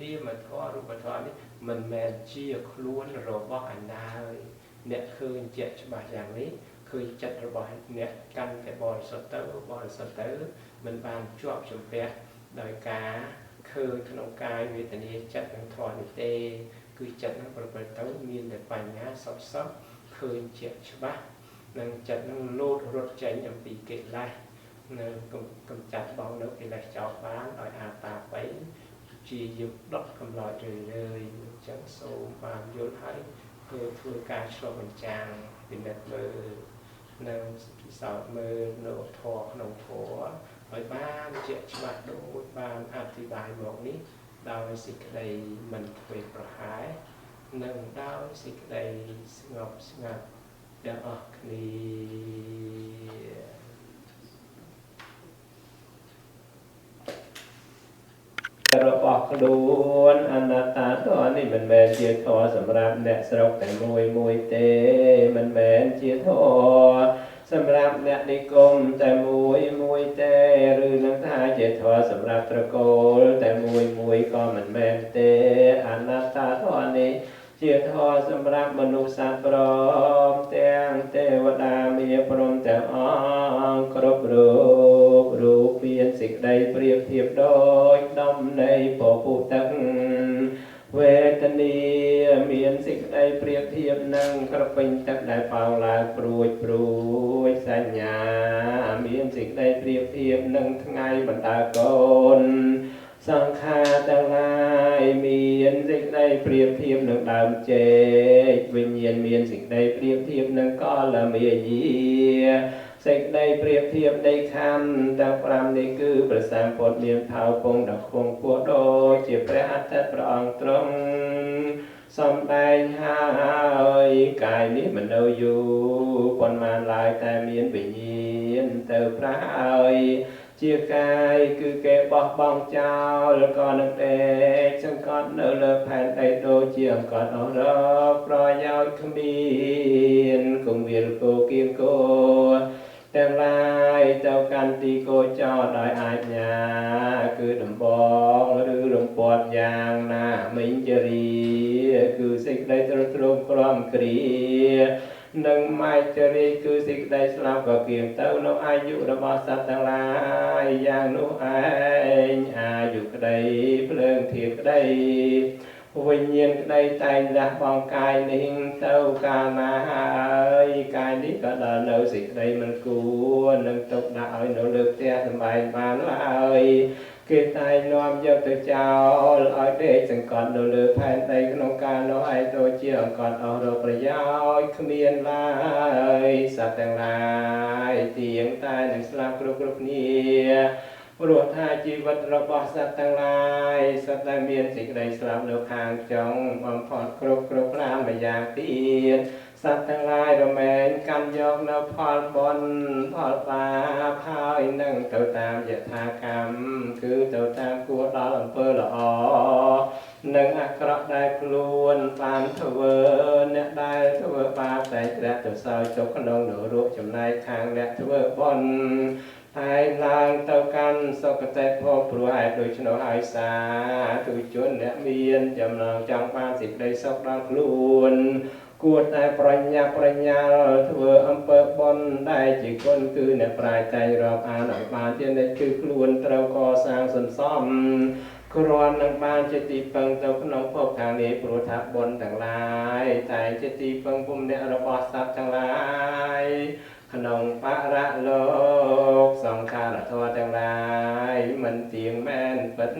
នាមធម៌រូបធម៌នេះមិនមែនជាខ្លួនរបស់អញឡើយអ្នកឃើញជាក់ច្បាស់យ៉ាងនេះឃើញចិត្តរបស់អ្នកកាន់តែបរិសុទ្ធទៅបរិសុទ្ធទៅមិនបានជាប់ជំពាក់ដោយការឃើញក្នុងកាយវេទនាចិត្តនិងធម៌នេះទេគឺចិត្តនឹងប្រព្រឹត្តទៅមានតែបញ្ញាសុទ្ធសុទ្ធឃើញជាក់ច្បាស់និងចិត្តនឹងលោតរត់ចេញអំពីកិលេសនៅកំចាត់បងនៅកិលេសចោលបានដោយអាតាបិជាយាមដុតកំឡោចរឿយរឿយអញ្ចឹងសូមបានយល់ហើយធ្វើការឆ្លុះបញ្ចាំងពិនិត្យមើលនិងពិសោធន៍មើលនៅធម៌ក្នុងធម៌ឲ្យបានជាក់ច្បាស់ដូចបានអធិប្បាយមកនេះដោយសេចក្តីមិនធ្វេសប្រហែសនិងដោយសេចក្តីស្ងប់ស្ងាត់ទាំងអស់គ្នារបស់ខ្លួនអនត្តាធម៌នេះមិនមែនជាធម៌សម្រាប់អ្នកស្រុកតែមួយមួយទេមិនមែនជាធម៌សម្រាប់អ្នកនិគមតែមួយមួយទេឬនឹងថាជាធម៌សម្រាប់ត្រកូលតែមួយមួយក៏មិនមែនទេអនត្តាធម៌នេះជាធម៌សម្រាប់មនុស្សសត្វព្រមទាំងទេវតាមាព្រមទាំងអង្គគ្រប់រូបរូបមានសេចក្តីប្រៀបធៀបដូចដុំនៃពពុះទឹកវេទនាមានសេចក្តីប្រៀបធៀបនឹងក្រពេញទឹកដែលប៉ោងឡើងព្រួយព្រួយសញ្ញាមានសេចក្តីប្រៀបធៀបនឹងថ្ងៃបណ្ដើកូន សង្ខារទាំងឡាយមានសេចក្តីប្រៀបធៀបនឹងដើមចេកវិញ្ញាណមានសេចក្តីប្រៀបធៀបនឹងកលមាយាសេចក្តីប្រៀបធៀបនៃខណ្ឌទាំង5នេះគឺព្រះសម្ពុទ្ធមានផៅពងដ៏ខ្ពង់ខ្ពស់ដូចជាព្រះអាទិត្យព្រះអង្គទ្រង់សំដែងហើយកាយនេះមិននៅយូរប៉ុន្មានឡើយតែមានវិញ្ញាណទៅប្រហើយជាកាយគឺគេបោះបង់ចោលក៏នឹងដេកសង្កត់នៅលើផែនដីដូចជាអង្កត់អស់រកប្រយោជន៍គ្មានគង្វាលគោគៀងគោទាំងឡាយទៅកាន់ទីគោចរដោយអាជ្ញាគឺដំបងឬរំពាត់យ៉ាងណាមិញចរីគឺសេចក្តីទ្រុឌទ្រោមក្រំគ្រានិងម៉ែចរីគឺសេចក្តីស្លាប់ក៏គៀងទៅនៅអាយុរបស់សត្វទាំងឡាយយ៉ាងនោះឯងអាយុក្តីភ្លើងធាតុក្តីវិញ្ញាណក្តីតែងលះបង់កាយនេះទៅកាលណាហើយកាយនេះក៏ដល់នៅសេចក្តីមិនគួរនឹងទុកដាក់ឲ្យនៅលើផ្ទះសម្បែងបានឡើយគេតែងនាំយកទៅចោលឲ្យដេកសង្កត់នៅលើផែនដីក្នុងកាលនោះឯងដូចជាអង្កត់អស់រកប្រយោជន៍គ្មានឡើយសត្វទាំងឡាយទៀងតែនឹងស្លាប់គ្រប់គ្រប់គ្នាព្រោះថាជីវិតរបស់សត្វទាំងឡាយសុទ្ធតែមានសេចក្តីស្លាប់នៅខាងចុងបំផុតគ្រប់គ្រប់ប្រាម្យ៉ាងទៀតសត្វទាំងឡាយរមែងកាន់យកនៅផលបុណ្យផលបាបហើយនឹងទៅតាមយថាកម្មគឺទៅតាមគួរដល់អំពើល្អនិងអាក្រក់ដែលខ្លួនបានធ្វើអ្នកដែលធ្វើបាបតែធ្លាក់ទៅសោយទុកក្នុងនរកចំណែកខាងអ្នកធ្វើបុណ្យហើយឡើងទៅកាន់សុគតិភពព្រោះហេតុដូច្នោះហើយសាធុជនអ្នកមានចំណងចង់បានសេចក្តីសុខដល់ខ្លួនគួរតែប្រញាប់ប្រញាល់ធ្វើអំពើបុណ្យដែលជាគុណគឺអ្នកប្រាជ្ញតែងរាប់អានឲ្យបានជានិច្ចគឺខ្លួនត្រូវកសាងសន្សំគ្រាន់នឹងបានជាទីពឹងទៅក្នុងភពខាងនេះព្រោះថាបុណ្យទាំងឡាយតែជាទីពឹងពុំអ្នករបស់សត្វទាំងឡាយក្នុងបរលោកសង្ខារធម៌ទាំងឡាយមិនទៀងមែនពិត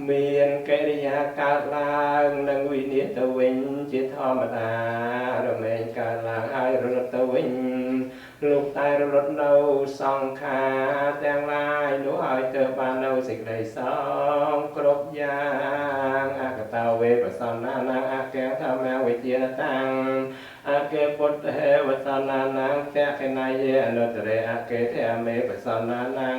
មានកិរិយាកើតឡើងនិងវិនិច្ឆ័យទៅវិញជាធម្មតារមែងកើតឡើងហើយរលត់ទៅវិញលោកតែរលត់នៅសង្ខារទាំងឡាយនោះឲ្យទៅបាននៅសេចក្តីសងគ្រប់យ៉ាងអកតវេបសន្នានាអកេធម្មវិជ្ជាតាំងអកេពុទ្ធហេវសន្នានាងតខណយេអនុត្តរេអកេធមេបសន្នានាង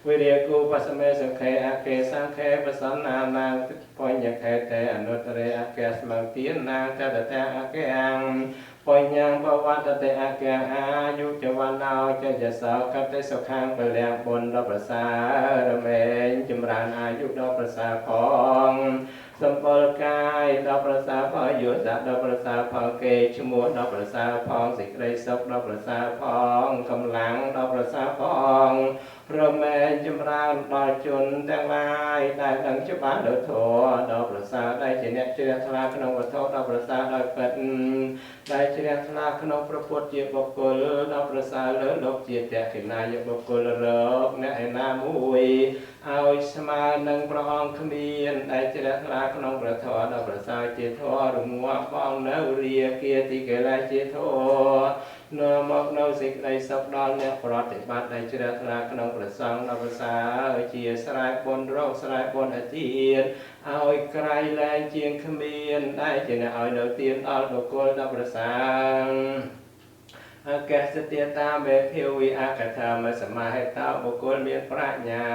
វិរិយគូបសមេសុខេអកេសង្ខេបសន្នានាងបញ្ញខេតេអនុត្តរេអកេស្មងទានាងតតតអកេអងបញ្ញបវត្តតេអកេអាយុចវណ្ណោចយសោកតិសុខាងពលំបុណ្យដល់ប្រសើររមែងចម្រើនអាយុដល់ប្រសើរផងសម្ពលកាយដល់ប្រសើរផលយុស័កដល់ប្រសើរផលគេឈ្មោះដល់ប្រសើរផងសេចក្តីសុខដល់ប្រសើរផងកម្លាំងដល់ប្រសើរផងរមែងចម្រើនដល់ជនទាំងឡាយដែលដឹងច្បាស់ដោយធម៌ដល់ប្រសើរដែលជាអ្នកជ្រះថ្លាក្នុងវត្ថុដល់ប្រសើរដោយពិតដែលជ្រះថ្លាក្នុងព្រះពុទ្ធជាបុគ្គលដល់ប្រសើរលើលោកជាតក្កិណាយបុគ្គលរកអ្នកឯណាមួយឲ្យស្មើនឹងព្រះអង្គគ្មានដែលជ្រះថ្លាក្នុងព្រះធម៌ដល់ប្រសើរជាធម៌រងាប់បងនៅរាគាទីកិលេសជាធម៌នាំមកនៅសេចក្តីសុខដល់អ្នកប្រតិបត្តិដែលជ្រះថ្លាក្នុងព្រះសង្ឃដល់ប្រសើរជាស្រែបុណ្យរកស្រែបុណ្យអទានឲ្យក្រៃលែងជាងគ្មានដែលជាអ្នកឲ្យនៅទានដល់បុគ្គលដល់ប្រសើរអកេសតិតាមេភាវិអកថាមសមាហេតោបុគ្គលមានប្រាជ្ញា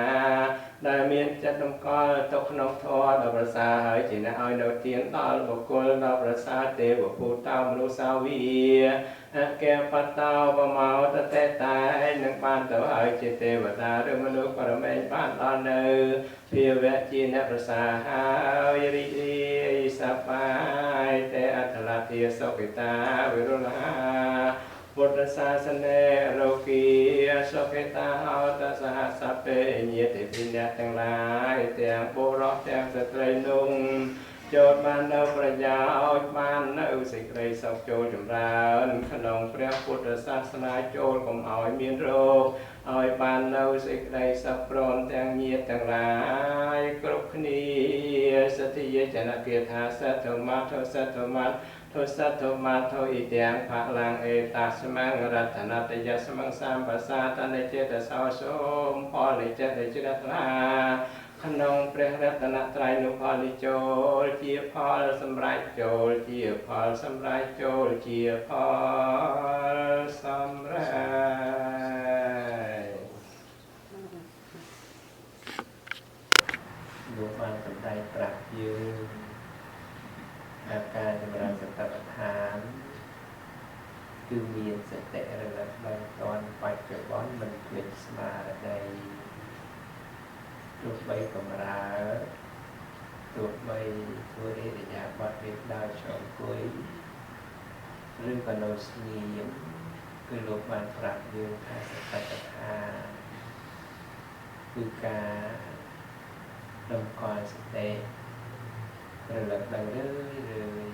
ដែលមានចិត្តតម្កល់ទៅក្នុងធម៌ដល់ប្រសើរហើយជាអ្នកឲ្យនៅទានដល់បុគ្គលដល់ប្រសើរទេវភូតោមនុស្សសាវីអកេបតោបមោតតេតែនឹងបានទៅហើយជាទេវតាឬមនុស្សបរមេបានដល់នៅភាវៈជាអ្នកប្រសើរហើយរីករាយសប្បាយទេអដ្ឋលាធាសុគិតាវិរុលាពុទ្ធសាសនារោគីសុខេតាហោតសហសពេញាតិភិអ្នកទាំងឡាយទាំងបុរសទាំងស្ត្រីនោះ ចូលបាននៅប្រយោជន៍បាននៅសេចក្តីសុខចូលចម្រើនក្នុងព្រះពុទ្ធសាសនាចូលកុំឲ្យមានរោគឲ្យបាននៅសេចក្តីសុខព្រមទាំងញាតិទាំងឡាយគ្រប់គ្នាសទ្ធាចនគាថាសទ្ធមត្ថសទ្ធមត្ថទសទ្ធមត្ថអ៊ីទាំងផលាំងអេតាស្មង្រតនតយស្មង្សម្បសាតនិចេតសោសូមផលនិចេតជ្រះថ្លាក្នុងព្រះរតនត្រ័យនោះផលនេះចូលជាផលសម្រេចចូលជាផលសម្រេចចូលជាផលសម្រេចលោកបានសម្ដែងប្រាប់យើងអាការចម្រើនសតិប្បដ្ឋានគឺមានសតិរលឹកដល់តនបច្ចុប្បន្នមិនភ្លេចស្មារតីទោះបីកម្រើទោះបីធ្វើឥរិយាបថវាដើរឈរអង្គុយឬក៏នៅស្ងៀមគឺលោកបានប្រាប់យើងថាសតិប្បដ្ឋានគឺការតម្កល់សតិរលឹកដឹងរឿយរឿយ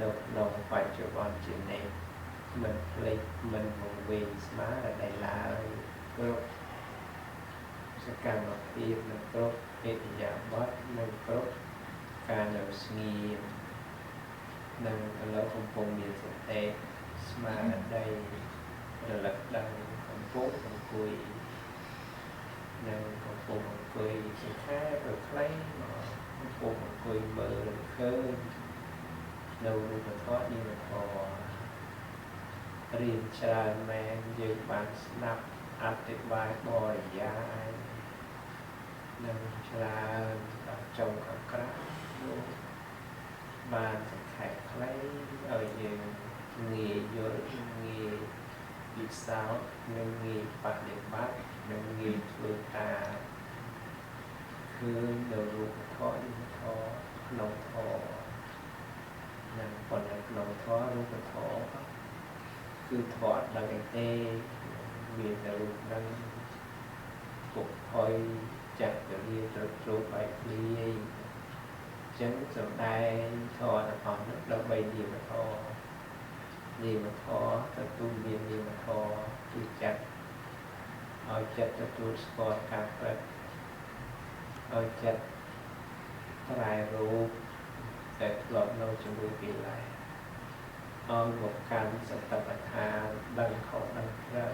នៅក្នុងបច្ចុប្បន្នជានិច្ចមិនភ្លេចមិនវង្វេងស្មារតីឡើយគ្រប់សកម្មភាពនិងគ្រប់ឥរិយាបថនិងគ្រប់ការនៅស្ងៀមនិងឥឡូវកំពុងមានសតិស្មារតីរលឹកដឹងកំពុងអង្គុយនិងកំពុងអង្គុយសង្ខេបឲ្យខ្លីមកកំពុងអង្គុយមើលឃើញនៅរូបធម៌នាមធម៌រៀនច្រើនមែនយើងបានស្ដាប់អធិប្បាយបរិយាយនឹងច្រើនដល់ចុងខាងក្រៅលោកបានសង្ខេបខ្លីឲ្យយើងងាយយល់ងាយពិសោធន៍និងងាយបដិបត្តិនិងងាយធ្វើតាមឃើញនៅរូបធម៌នាមធម៌ក្នុងធម៌និងប៉ុន្តែក្នុងធម៌រូបធម៌គឺធម៌ដឹងអីទេមានតែរូបនឹងពុកផុយចាក់ពលាត្រុតត្រួតបែកធ្លាយចឹងសំដែងធម៌ទាំងអស់នោះដើម្បីនាមធម៌នាមធម៌ទទួលមាននាមធម៌គឺចាត់ឲ្យចិត្តទទួលស្គាល់ការពិតឲ្យចិត្តប្រែរូបតែធ្លាប់នៅជាមួយកិលេសឲ្យមកកាន់សតិប្បដ្ឋានដឹងខុសដឹងត្រូវ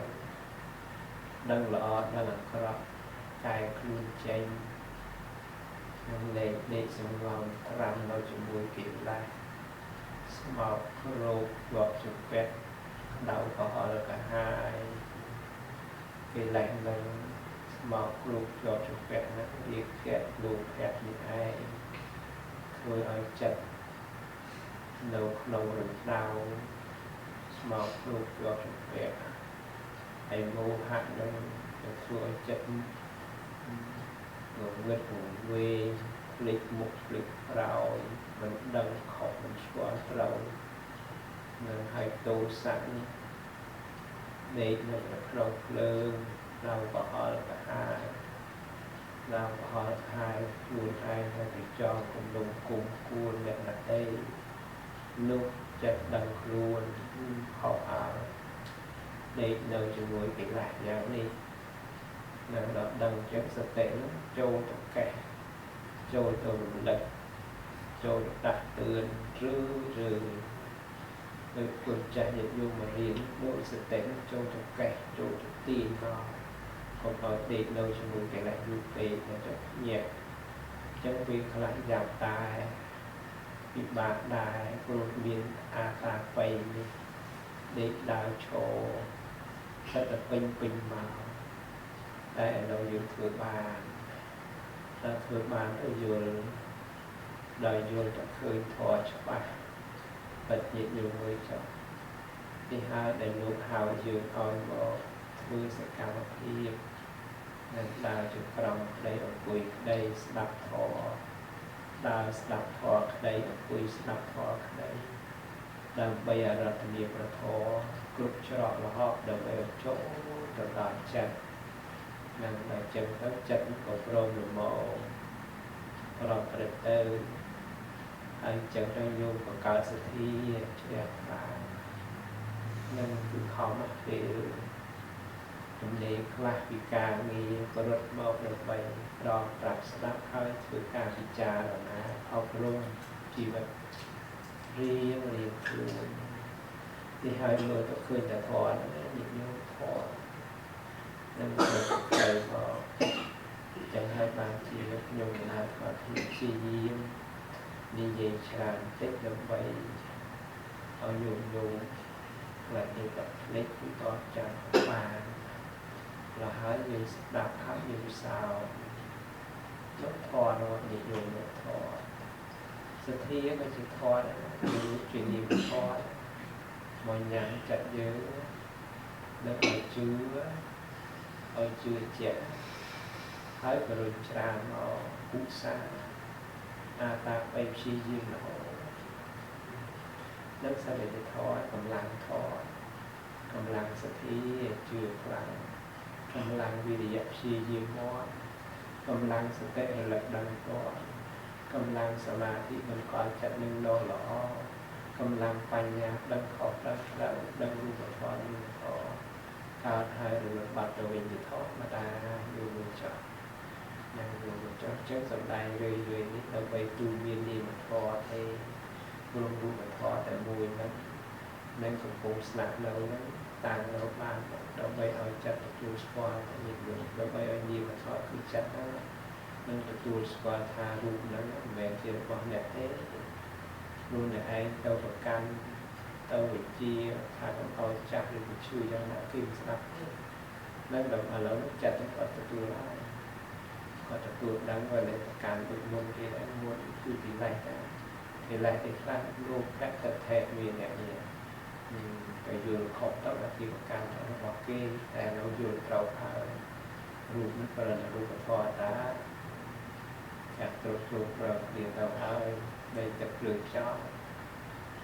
ដឹងល្អដឹងអាក្រក់កែខ្លួនចេញនឹងលេខដេកសង្ងំត្រាំនៅជាមួយកិលេសស្មោករោគជាប់ជំពាក់ក្តៅក្រហល់កាហាយកិលេសនឹងស្មោករោគជាប់ជំពាក់នឹងរាគៈលោភៈនេះឯងធ្វើឲ្យចិត្តនៅក្នុងរណ្ដៅស្មោករោគជាប់ជំពាក់ហើយមោហៈនឹងធ្វើឲ្យចិត្តងងឹតងវេងភ្លេចមុខភ្លេចក្រោយមិនដឹងខុសមិនស្គាល់ត្រូវនឹងហើយទោសៈនេះដេកនៅក្នុងភ្លើងនៅប្រហល់កាហាយនៅប្រហល់កាហាយខ្លួនឯងទៅចងគំនុំគុំគួនអ្នកដទៃនោះចិត្តដឹងខ្លួនខុសអើដេកនៅជាមួយកិលេសយ៉ាងនេះនឹងដល់ដឹងចឹងសតិនោះចូលទៅកេះចូលទៅរំលឹកចូលទៅដាស់តឿនឬដោយគុណចាស់ញាតិញោមមករៀនដោយសតិនោះចូលទៅកេះចូលទៅទាញមកកុំឲ្យដេកនៅជាមួយកិលេសយូរពេកទៅញាក់ចឹងពេលខ្លះយ៉ាប់តែពិបាកដែរព្រោះមានអាតាបៃនេះដេកដើរឈរសិតតែពេញពេញមកតែឥឡូវយើងធ្វើបានតែធ្វើបានទៅយល់ដោយយល់ទៅឃើញធម៌ច្បាស់បិទញាតិញោមមួយចុះនេះហើយដែលលោកហៅយើងឲ្យមកធ្វើសកម្មភាពនឹងដើរជាក្រមក្តីអង្គុយក្តីស្ដាប់ធម៌ដើរស្ដាប់ធម៌ក្តីអង្គុយស្ដាប់ធម៌ក្តីដើម្បីអារាធនាព្រះធម៌គ្រប់ច្រកល្ហកដើម្បីឲ្យចូលទៅដល់ចិត្តនឹងដល់ចឹងទៅចិត្តក៏ព្រមល្មមប្រព្រឹត្តទៅ ហើយចឹងទៅញោមក៏កើតសទ្ធាជ្រះថ្លានឹងគឺខំពេលទំនេរខ្លះពីការងារក៏រត់មកដើម្បីដល់ប្រាប់ស្ដាប់ហើយធ្វើការពិចារណាអប់រំជីវិតរៀងរៀងខ្លួននេះហើយមើលទៅឃើញតែធម៌ហ្នឹងញាតិញោមធម៌នឹងទៅមកចឹងហើយបានជាខ្ញុំកណាត់គាត់ព្យាយាមនិយាយច្រើនតិចដើម្បីឲ្យញោមញោមខ្លះនេះក៏ភ្លេចគឺតចាំបានแล้วហើយយើងស្ដាប់ហើយយើងសោចុះធម៌នោះនិយមធម៌សទ្ធាក៏ជាធម៌ដែរគឺជានាមធម៌មកញ៉ាំចិត្តយើងនឹងឲ្យជឿឲ្យជឿជាក់ហើយក៏រុញច្រានមកឧស្សាហ៍អាតាបិព្យាយាមរហូតនឹងសរិទ្ធធម៌កម្លាំងធម៌កម្លាំងសទ្ធាជឿខ្លាំងកម្លាំងវិរិយៈព្យាយាមមកកម្លាំងសតិរលឹកដឹងតកម្លាំងសមាធិបង្កចិត្តនឹងល្អល្អកម្លាំងបញ្ញាដឹងខុសដឹងត្រូវដឹងរូបធម៌រូបធម៌កើតហើយរលត់បាត់ទៅវិញជាធម្មតាយូរមួយចុះនឹងយូរមួយចុះចឹងសំដែងរឿយរឿយនេះដើម្បីទូមាននាមធម៌ទេព្រមរូបធម៌តែមួយហ្នឹងនឹងកំពុងស្នាក់នៅហ្នឹងតាំងនៅបានដើម្បីឲ្យចិត្តទទួលស្គាល់ញាតិញោមដើម្បីឲ្យនាមធម៌គឺចិត្តហ្នឹងនឹងទទួលស្គាល់ថារូបហ្នឹងមិនមែនជារបស់អ្នកទេព្រោះអ្នកឯងទៅប្រកាន់ទៅវិជាថាកុំឲ្យចាស់ឬក៏ឈឺយ៉ាងណាគេមិនស្ដាប់ទេនឹងដល់ឥឡូវចិត្តហ្នឹងគាត់ទទួលហើយគាត់ទទួលដឹងว่าអ្នកប្រកាន់ដូចមុនគេដែរមុនគឺកិលេសដែរកិលេសទីខ្លះលោភៈទិដ្ឋិមានអ្នកនេះទៅយល់ខុសទៅដល់ទីប្រកាន់របស់គេតែនៅយល់ត្រូវហើយរូបនេះប្រណរូបធម៌តាចាក់គ្រប់គ្រប់ប្រគ្នាទៅហើយនៃទឹកភ្លើងចោល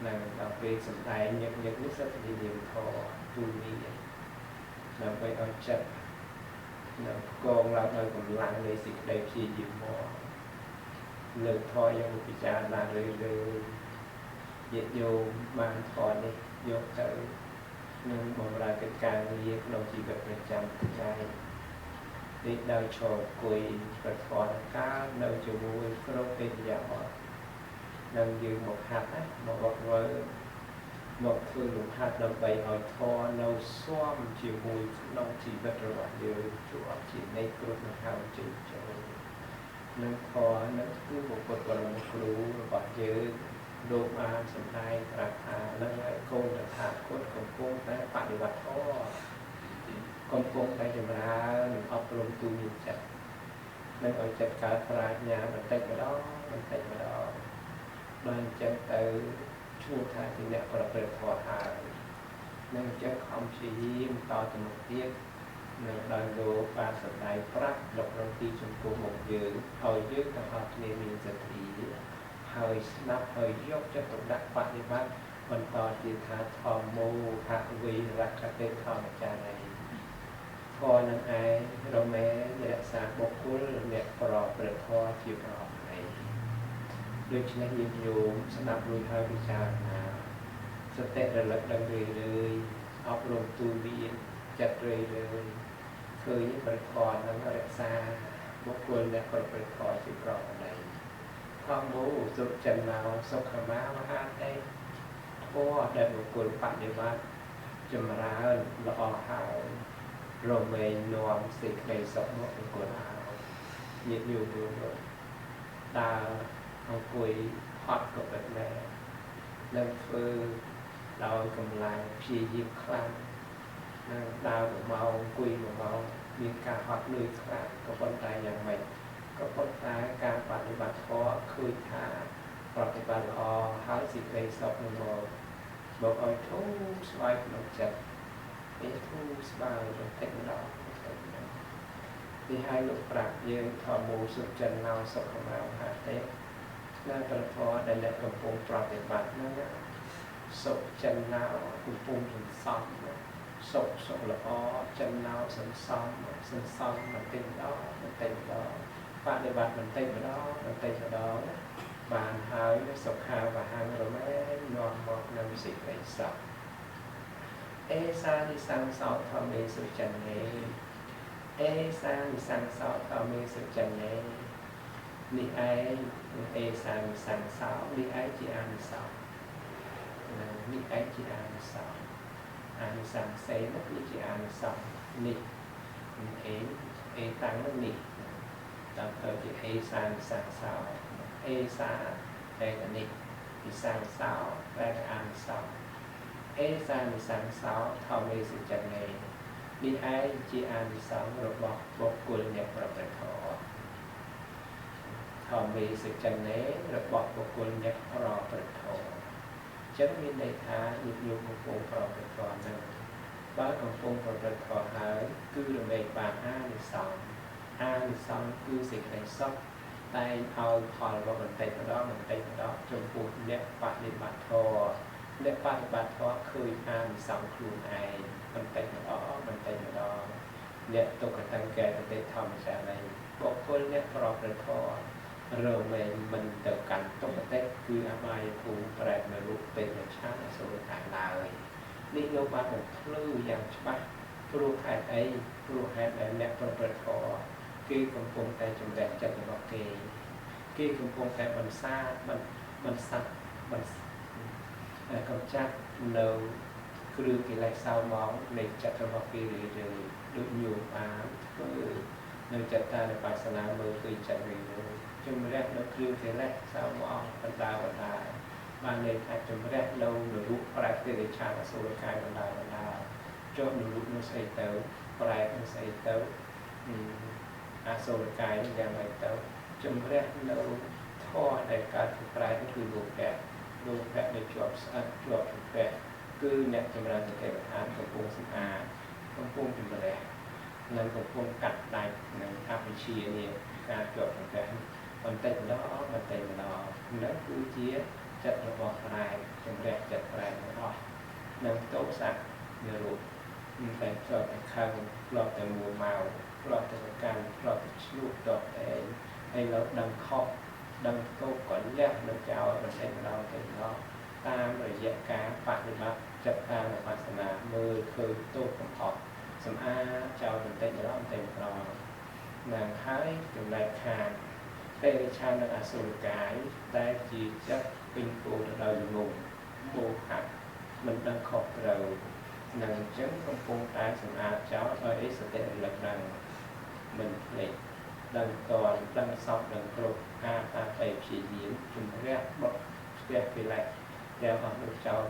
នឹងដល់ពេលសំដែងញឹកញឹកនេះសិតជានាមធម៌ទូនេះដើម្បីឲ្យចិត្តនឹងកងឡើងដោយកម្លាំងនៃសេចក្តីព្យាយាមមកលើកធម៌យកពិចារណារឿយៗញាតិញោមបានធម៌នេះយកទៅនឹងបម្រើកិច្ចការងារក្នុងជីវិតប្រចាំថ្ងៃនេះដោយឈរអង្គុយប្រធមកាលនៅជាមួយគ្រប់ឥរិយាបថនឹងយើងមកហាត់ណាមកវឹកវើមកធ្វើលំហាត់ដើម្បីឲ្យធម៌នៅស៊ាំជាមួយក្នុងជីវិតរបស់យើងជាប់ជានិច្ចគ្រប់នឹងហើយចេញចូលនឹងធម៌នឹងគឺបុគ្គលបរមគ្រូរបស់យើងលោកបានសម្ដែងប្រាប់ថានឹងហើយកូនតថាគតកំពុងតែបដិបត្តិធម៌កំពុងតែចម្រើននិងអប់រំទូមានចិត្តនឹងឲ្យចិត្តកើតប្រាជ្ញាបន្តិចម្ដងបន្តិចម្ដងដល់អញ្ចឹងទៅឈ្មោះថាជាអ្នកប្រព្រឹត្តធម៌ហើយនឹងអញ្ចឹងខំព្យាយាមតទៅមុខទៀតនឹងដោយលោកបានសម្ដែងប្រាប់នៅក្នុងទីចំពោះមុខយើងឲ្យយើងទាំងអស់គ្នាមានសទ្ធាហើយស្ដាប់ហើយយកចិត្តទុកដាក់បដិបត្តិបន្តទៀតថាធម្មោហវិរកតិធម្មចារីធម៌នឹងឯងរមែងរក្សាបុគ្គលអ្នកប្រព្រឹត្តធម៌ជាប្រភេទដូច្នេះញាតិញោមស្ដាប់រួចហើយពិចារណាសតិរលឹកដឹងរឿយរឿយអប់រំទូមានចិត្តរឿយរឿយឃើញប្រធមនឹងរក្សាបុគ្គលអ្នកប្រព្រឹត្តធម៌ជាប្រភេទធម្មោសុចិន្នោសុខមាមហាទេធម៌ដែលបុគ្គលបដិបត្តិចម្រើនល្អហើយរមែងនាំសេចក្តីសុខមកបុគ្គលហើយញាតិញោមមើលដើរអង្គុយហត់ក៏ពិតដែរនឹងធ្វើដោយកម្លាំងព្យាយាមខ្លាំងនឹងដើរ1ម៉ោងអង្គុយ1ម៉ោងមានការហត់នឿយខ្លាំងក៏ប៉ុន្តែយ៉ាងម៉េចក៏ប៉ុន្តែការបដិបត្តិធម៌ឃើញថាប្រតិបត្តិល្អហើយសេចក្តីសុខនឹងមកឲ្យធូរស្បើយក្នុងចិត្តនេះធូរស្បើយបន្តិចម្ដងបន្តិចម្ដងនេះហើយលោកប្រាប់យើងធម្មោសុចិន្នោសុខមាមហាទេនៅប្រធមដែលអ្នកកំពុងប្រតិបត្តិហ្នឹងសុចិន្នោកំពុងសន្សំសុខសុខល្អចិន្នោសន្សំសន្សំបន្តិចម្ដងបន្តិចម្ដងបដិបត្តិបន្តិចម្ដងបន្តិចម្ដង បានហើយសុខាវហង្រមែងនាំមកនូវសេចក្តីសុខអេសានិសង្សោធម្មេសុចន្នេអេសានិសង្សោធម្មេសុចន្នេនេះឯងអេសានិសង្សោនេះឯងជាអានិសង្សនេះឯងជាអានិសង្សអានិសង្សេនោះគឺជាអានិសង្សនេះអេអេតាំងនេះដល់ទៅជាអេសានិសង្សោអេសាតែនេះនិសង្សោតែអានិសង្សអេសានិសង្សោធម្មេសុចន្នេនេះឯងជាអានិសង្សរបស់បុគ្គលអ្នកប្រព្រឹត្តធម៌ធម្មេសុចន្នេរបស់បុគ្គលអ្នកប្រព្រឹត្តធម៌ចឹងមានន័យថាញាតិញោមកំពុងប្រព្រឹត្តធម៌នឹងបើកំពុងប្រព្រឹត្តធម៌ហើយគឺរមែងបានអានិសង្សអានិសង្សគឺសេចក្តីសុខតែងឲ្យផលមកបន្តិចម្ដងបន្តិចម្ដងចំពោះអ្នកបដិបត្តិធម៌អ្នកបដិបត្តិធម៌ឃើញអានិសង្សខ្លួនឯងបន្តិចម្ដងបន្តិចម្ដងអ្នកទុក្ខតង្កេតតិធម្មចារីបុគ្គលអ្នកប្រព្រឹត្តធម៌រមែងមិនទៅកាន់ទុក្ខតិគឺអបាយភូមិប្រែតនរកទេរឆានអសុរកាយឡើយនេះលោកបានបំភ្លឺយ៉ាងច្បាស់ព្រោះហេតុអីព្រោះហេតុដែលអ្នកប្រព្រឹត្តធម៌គេកំពុងតែជំរះចិត្តរបស់គេគេកំពុងតែបន្សាបន្សាត់បន្កំចាត់នៅគ្រឿងកិលេសសៅមងនៃចិត្តរបស់គេរឿយៗដូចញោមបានធ្វើនៅចិត្តតានុបស្សនាមើលឃើញចិត្តរឿយៗជំរះនៅគ្រឿងកិលេសសៅមងបណ្ដាបណ្ដាបានន័យថាជំរះនៅនរកប្រែទេរឆានអសុរកាយបណ្ដាបណ្ដាចុះនរកនោះស្អីទៅប្រែនោះស្អីទៅអសុរកាយយ៉ាងម៉េចទៅជំរះនៅធម៌ដែលកើតពីប្រែគឺលោភៈលោភៈដែលជាប់ស្អិតជាប់ជំពាក់គឺអ្នកចម្រើនសតិប្បដ្ឋានកំពុងសម្អាតកំពុងជំរះនិងកំពុងកាត់ដាច់នឹងអវិជ្ជានេះការជាប់ជំពាក់បន្តិចម្ដងបន្តិចម្ដងនោះគឺជាចិត្តរបស់ប្រែជំរះចិត្តប្រែទាំងអស់និងទោសៈនិរូបតែជាប់តែខឹងធ្លាប់តែមួម៉ៅធ្លាប់តែប្រកាន់ធ្លាប់តែឆ្លោះតបតែឯងហើយលោកដឹងខុសដឹងទោសក៏លះនៅចោលបន្តិចម្ដងបន្តិចម្ដងតាមរយៈការបដិបត្តិចិត្តតានុបស្សនាមើលឃើញទោសកំហុសសម្អាតចោលបន្តិចម្ដងបន្តិចម្ដងនឹងហើយចំណែកខាងទេរឆាននិងអសុរកាយដែលជាចិត្តពេញពោទៅដោយងងមោហៈមិនដឹងខុសត្រូវនឹងអញ្ចឹងកំពុងតែសម្អាតចោលដោយអិសតិរលឹកដឹងមិនភ្លេចដឹងតនដឹងសពដឹងគ្រប់អាតាបេព្យាយាមជំរះបុកផ្ទះកិលេសទាំងអស់នោះចោល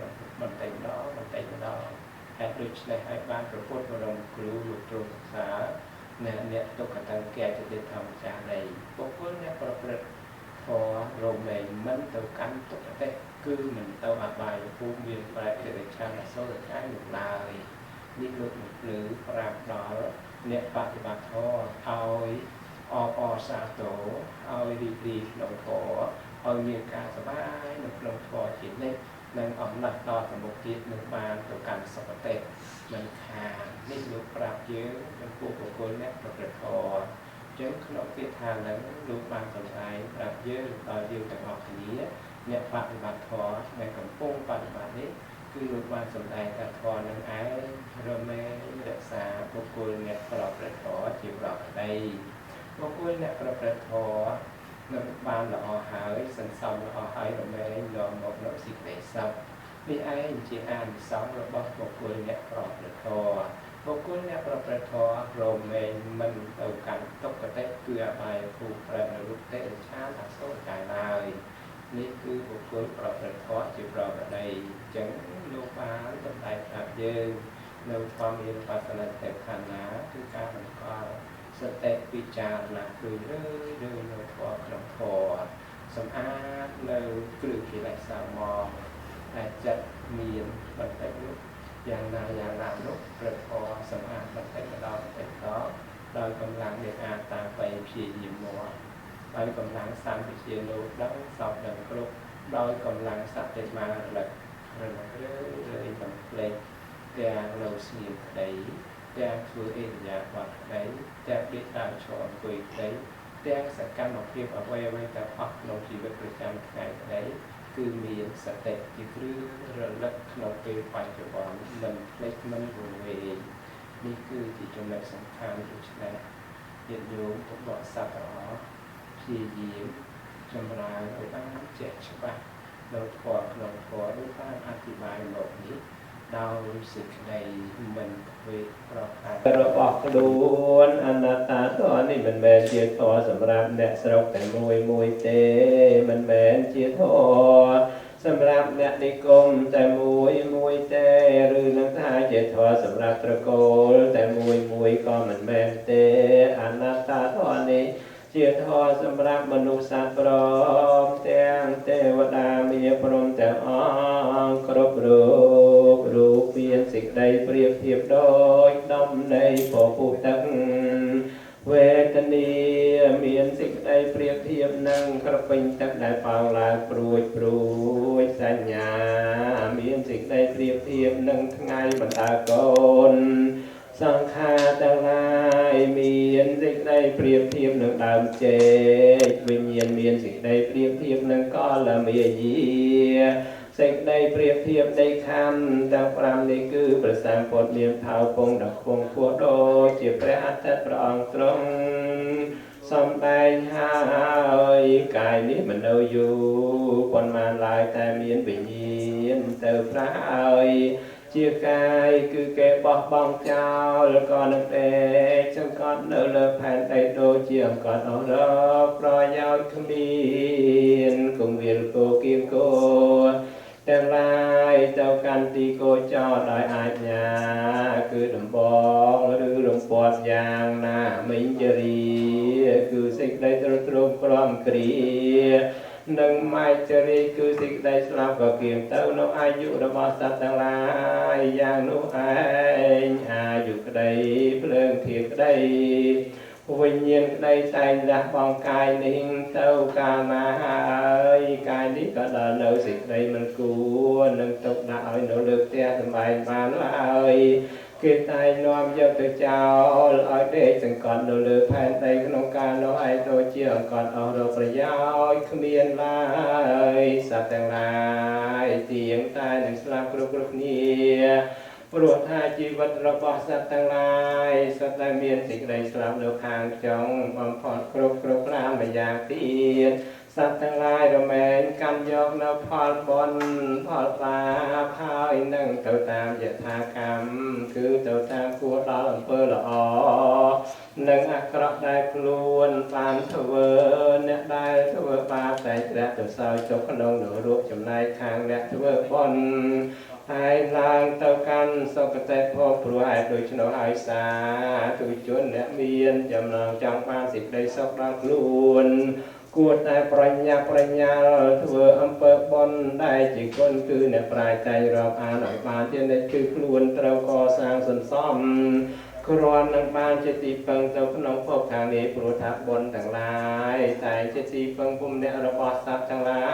បន្តិចម្ដងបន្តិចម្ដងហេតុដូច្នេះហើយបានប្រពុតបរមគ្រូលោកទ្រង់សាអ្នកទុក្ខតង្កេចតិធម្មចារីបុគ្គលអ្នកប្រព្រឹត្តធម៌រមែងមិនទៅកាន់ទុក្ខតិគឺមិនទៅអបាយភូមិមានប្រែតិរិឆានអសុរកាយនោះឡើយនេះលោកបំភ្លឺប្រាប់ដល់អ្នកបដិបត្តិធម៌ឲ្យអបអរសាទរឲ្យរីករាយក្នុងធម៌ឲ្យមានការសប្បាយនៅក្នុងធម៌ជានិច្ចនិងអំណះដល់ទៅមុខទៀតនឹងបានទៅកាន់សុគតិមិនខាននេះលោកប្រាប់យើងចំពោះបុគ្គលអ្នកប្រព្រឹត្តធម៌ចឹងក្នុងពាក្យថានឹងលោកបានសម្ដែងប្រាប់យើងដល់យើងទាំងអស់គ្នាអ្នកបដិបត្តិធម៌ដែលកំពុងបដិបត្តិនេះគឺលោកបានសម្ដែងថាធម៌នឹងឯងរមែងរក្សាបុគ្គលអ្នកប្រព្រឹត្តធម៌ជាប្រក្តីបុគ្គលអ្នកប្រព្រឹត្តធម៌នឹងបានល្អហើយសន្សំល្អហើយរមែងនាំមកនូវសេចក្តីសុខនេះឯងជាអានិសង្សរបស់បុគ្គលអ្នកប្រព្រឹត្តធម៌បុគ្គលអ្នកប្រព្រឹត្តធម៌រមែងមិនទៅកាន់ទុក្ខតិគឺអបាយភូមិប្រែនរូបតិរិឆានអសុរកាយឡើយនេះគឺបុគ្គលប្រព្រឹត្តធម៌ជាប្រក្តីអញ្ចឹងលោកបានសម្ដែងប្រាប់យើងនៅធម្មានុបស្សនាទេខណ្ឌគឺការបង្កល់សតិពិចារណាគឺរឿយរឿយនៅធម៌ក្នុងធម៌សម្អាតនៅគ្រឿងកិលេសសៅមងតែចិត្តមានបន្តិចនោះយ៉ាងណាយ៉ាងណានោះព្រឹកធម៌សម្អាតបន្តិចម្ដងបន្តិចម្ដងដោយកម្លាំងនៃអាតាបេព្យាយាមមកដោយកម្លាំងសម្ពជាលោកដឹងសពដឹងគ្រប់ដោយកម្លាំងសតិមារលឹករលឹករឿយរឿយមិនភ្លេចទាំងនៅស្ងៀមក្តីទាំងធ្វើអេរិយាបថក្តីទាំងដេកដើរឈរអង្គុយក្តី ទាំងសកម្មភាពអ្វីអ្វីទាំងអស់ក្នុងជីវិតប្រចាំថ្ងៃក្តីគឺមានសតិជាគ្រឿងរលឹកក្នុងពេលបច្ចុប្បន្នមិនភ្លេចមិនវង្វេងនេះគឺជាចំណុចសំខាន់ដូច្នេះញាតិញោមពុទ្ធបរិស័ទទាំងអស់ព្យាយាមចម្រើនឲ្យបានជាក់ច្បាស់នៅធម៌ក្នុងធម៌ដូចបានអធិប្បាយមកនេះដោយសេចក្តីមិនធ្វេសប្រហែសរបស់ខ្លួនអនត្តាធម៌នេះមិនមែនជាធម៌សម្រាប់អ្នកស្រុកតែមួយមួយទេមិនមែនជាធម៌សម្រាប់អ្នកនិគមតែមួយមួយទេឬនឹងថាជាធម៌សម្រាប់ត្រកូលតែមួយមួយក៏មិនមែនទេអនត្តាធម៌នេះជាធម៌សម្រាប់មនុស្សសត្វព្រមទាំងទេវតាមាព្រមទាំងអង្គគ្រប់រូបរូបមានសេចក្តីប្រៀបធៀបដូចដុំនៃពពុះទឹកវេទនាមានសេចក្តីប្រៀបធៀបនឹងក្រពេញទឹកដែលប៉ោងឡើងព្រួយព្រួយសញ្ញាមានសេចក្តីប្រៀបធៀបនឹងថ្ងៃបណ្ដើកូនសង្ខារទាំងឡាយមានសេចក្តីប្រៀបធៀបនឹងដើមចេកវិញ្ញាណមានសេចក្តីប្រៀបធៀបនឹងកលមាយាសេចក្តីប្រៀបធៀបនៃខណ្ឌទាំង5នេះគឺព្រះសម្ពុទ្ធមានផៅពងដ៏ខ្ពង់ខ្ពស់ដូចជាព្រះអាទិត្យព្រះអង្គទ្រង់សំដែងហើយកាយនេះមិននៅយូរប៉ុន្មានឡើយតែមានវិញ្ញាណទៅប្រាហើយជាកាយគឺគេបោះបង់ចោលក៏នឹងទេចង្កត់នៅលើផែនដីដូចជាអង្កត់អស់រកប្រយោជន៍គ្មានគង្វាលគោគៀងគោទាំងឡាយទៅកាន់ទីគោចរដោយអាជ្ញាគឺដំបងឬរំពាត់យ៉ាងណាមិញចរីគឺសេចក្តីទ្រុឌទ្រោមក្រំគ្រានិងម៉ែចរីគឺសេចក្តីស្លាប់ក៏គៀងទៅនៅអាយុរបស់សត្វទាំងឡាយយ៉ាងនោះឯងអាយុក្តីភ្លើងធាក្តីវិញ្ញាណក្តីតែងលះបង់កាយនេះទៅកាលណាហើយកាយនេះក៏ដល់នៅសេចក្តីមិនគួរនឹងទុកដាក់ឲ្យនៅលើផ្ទះសម្បែងបានឡើយគេតែងនាំយកទៅចោលឲ្យដេកសង្កត់នៅលើផែនដីក្នុងកាលនោះឯងដូចជាអង្កត់អស់រកប្រយោជន៍គ្មានឡើយសត្វទាំងឡាយទៀងតែនឹងស្លាប់គ្រប់គ្រប់គ្នាព្រោះថាជីវិតរបស់សត្វទាំងឡាយសុទ្ធតែមានសេចក្តីស្លាប់នៅខាងចុងបំផុតគ្រប់គ្រប់ប្រាណម្យ៉ាងទៀតសត្វទាំងឡាយរមែងកាន់យកនៅផលបុណ្យផលបាបហើយនឹងទៅតាមយថាកម្មគឺទៅតាមគួរដល់អំពើល្អនិងអាក្រក់ដែលខ្លួនបានធ្វើអ្នកដែលធ្វើបាបតែធ្លាក់ទៅសោយទុកក្នុងនរកចំណែកខាងអ្នកធ្វើបុណ្យហើយឡើងទៅកាន់សុគតិភពព្រោះហេតុដូច្នោះហើយសាធុជនអ្នកមានចំណងចង់បានសេចក្តីសុខដល់ខ្លួនគួរតែប្រញាប់ប្រញាល់ធ្វើអំពើបុណ្យដែលជាគុណគឺអ្នកប្រាជ្ញតែងរាប់អានឲ្យបានជានិច្ចគឺខ្លួនត្រូវកសាងសន្សំគ្រាន់នឹងបានជាទីពឹងទៅក្នុងភពខាងនេះព្រោះថាបុណ្យទាំងឡាយតែជាទីពឹងភូមិអ្នករបស់សត្វទាំងឡា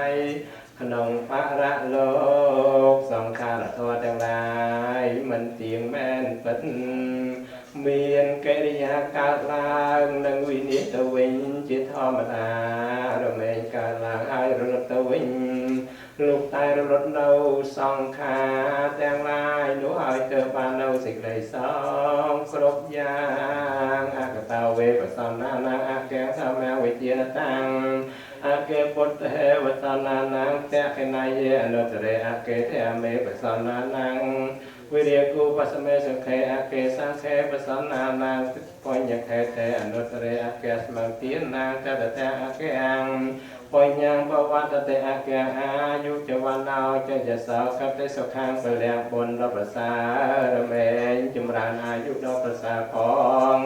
យក្នុងបរលោកសង្ខារធម៌ទាំងឡាយមិនទៀងមែនពិតមានកិរិយាកើតឡើងនិងវិនិច្ឆ័យទៅវិញជាធម្មតារមែងកើតឡើងហើយរលត់ទៅវិញលោកតែរលត់នៅសង្ខារទាំងឡាយនោះឲ្យទៅបាននៅសេចក្តីសងគ្រប់យ៉ាងអកតវេបសន្នានាអកេធម្មវិជ្ជាតាំងអកេពុទ្ធហេវសន្នានាងតេខណយេអនុត្តរេអកេធមេបសន្នានាងវិរិយគូបសមេសុខេអកេសង្ខេបសន្នានាងបញ្ញខេតេអនុត្តរេអកេស្មន្ទានាងតតតអកេអងបញ្ញបវត្តតេអកេអាយុចវណ្ណោចយសោកតិសុខាងពលៈបុណ្យដល់ប្រសើររមែងចម្រើនអាយុដល់ប្រសើរផង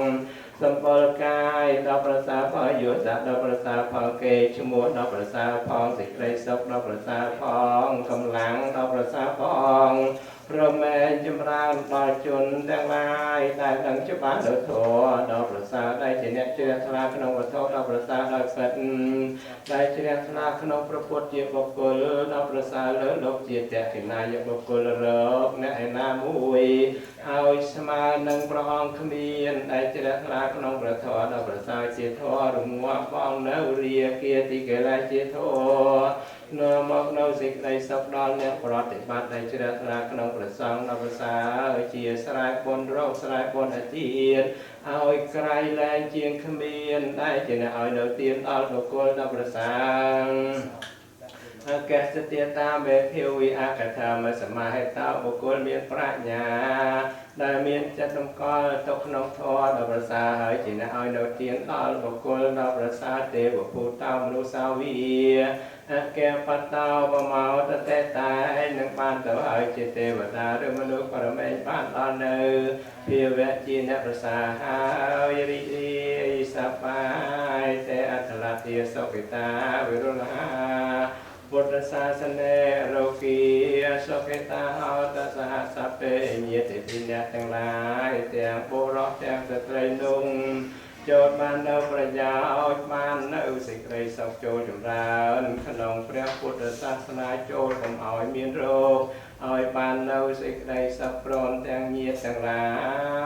សម្ពលកាយដល់ប្រសើរផលយុស័កដល់ប្រសើរផលគេឈ្មោះដល់ប្រសើរផងសេចក្តីសុខដល់ប្រសើរផងកម្លាំងដល់ប្រសើរផងរមែងចម្រើនដល់ជនទាំងឡាយដែលដឹងច្បាស់នៅធម៌ដល់ប្រសើរដែលជា ជាអ្នកជ្រះថ្លាក្នុងវត្ថុដ៏ប្រសើរដោយពិតដែលជ្រះថ្លាក្នុងព្រះពុទ្ធជាបុគ្គលដ៏ប្រសើរលើលោកជាតក្កិណាយបុគ្គលរកអ្នកឯណាមួយឲ្យស្មើនឹងព្រះអង្គគ្មានដែលជ្រះថ្លាក្នុងព្រះធម៌ដ៏ប្រសើរជាធម៌រងាប់បងនៅរាគាទីកិលេសជាធម៌នាំមកនៅសេចក្តីសុខដល់អ្នកប្រតិបត្តិដែលជ្រះថ្លាក្នុងព្រះសង្ឃដ៏ប្រសើរជាស្រែបុណ្យរកស្រែបុណ្យអាទានឲ្យក្រៃលែងជាងគ្មានដែលជាអ្នកឲ្យនៅទានដល់បុគ្គលដ៏ប្រសើរអកេសតិតាមេភាវិអកថាមសមាហេតោបុគ្គលមានប្រាជ្ញាដែលមានចិត្តតម្កល់ទុកក្នុងធម៌ដ៏ប្រសើរហើយជាអ្នកឲ្យនៅទានដល់បុគ្គលដ៏ប្រសើរទេវភូតោមនុស្សវិអកេបតោបមោតតេតែនឹងបានទៅហើយជាទេវតាឬមនុស្សបរមេបានដល់នៅភាវៈជាអ្នកប្រសើរហើយរីករាយសប្បាយទេអត្តលទាសុគិតាវិរុលហាពុទ្ធសាសនារោគីសុខិតាហោតសហសពេញាតិភិអ្នកទាំងឡាយទាំងបុរសទាំងស្ត្រីនោះចូលបាននៅប្រយោជន៍បាននៅសេចក្តីសុខចូលចម្រើនក្នុងព្រះពុទ្ធសាសនាចូលកុំឲ្យមានរោគឲ្យបាននៅសេចក្តីសុខព្រមទាំងញាតិទាំងឡា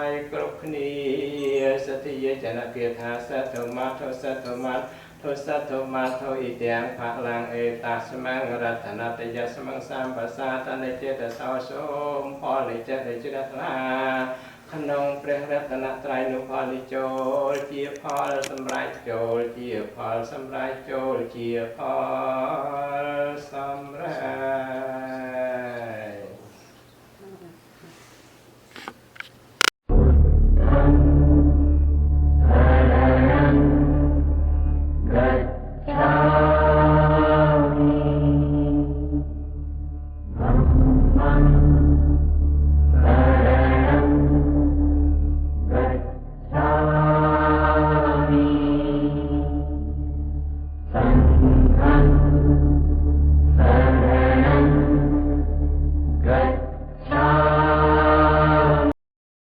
យគ្រប់គ្នាសទ្ធាចនគាថាសទ្ធមត្ថសទ្ធមត្ថធុសទ្ធមត្ថុអ៊ីទាំងផលាំងអេតាស្មង្រតនតយស្មង្សម្បសាតនិចេតសោសូមផលនិចិត្តដែលជ្រះថ្លាក្នុងព្រះរតនត្រ័យនោះផលនេះចូលជាផលសម្រេចចូលជាផលសម្រេចចូលជាផលសម្រេច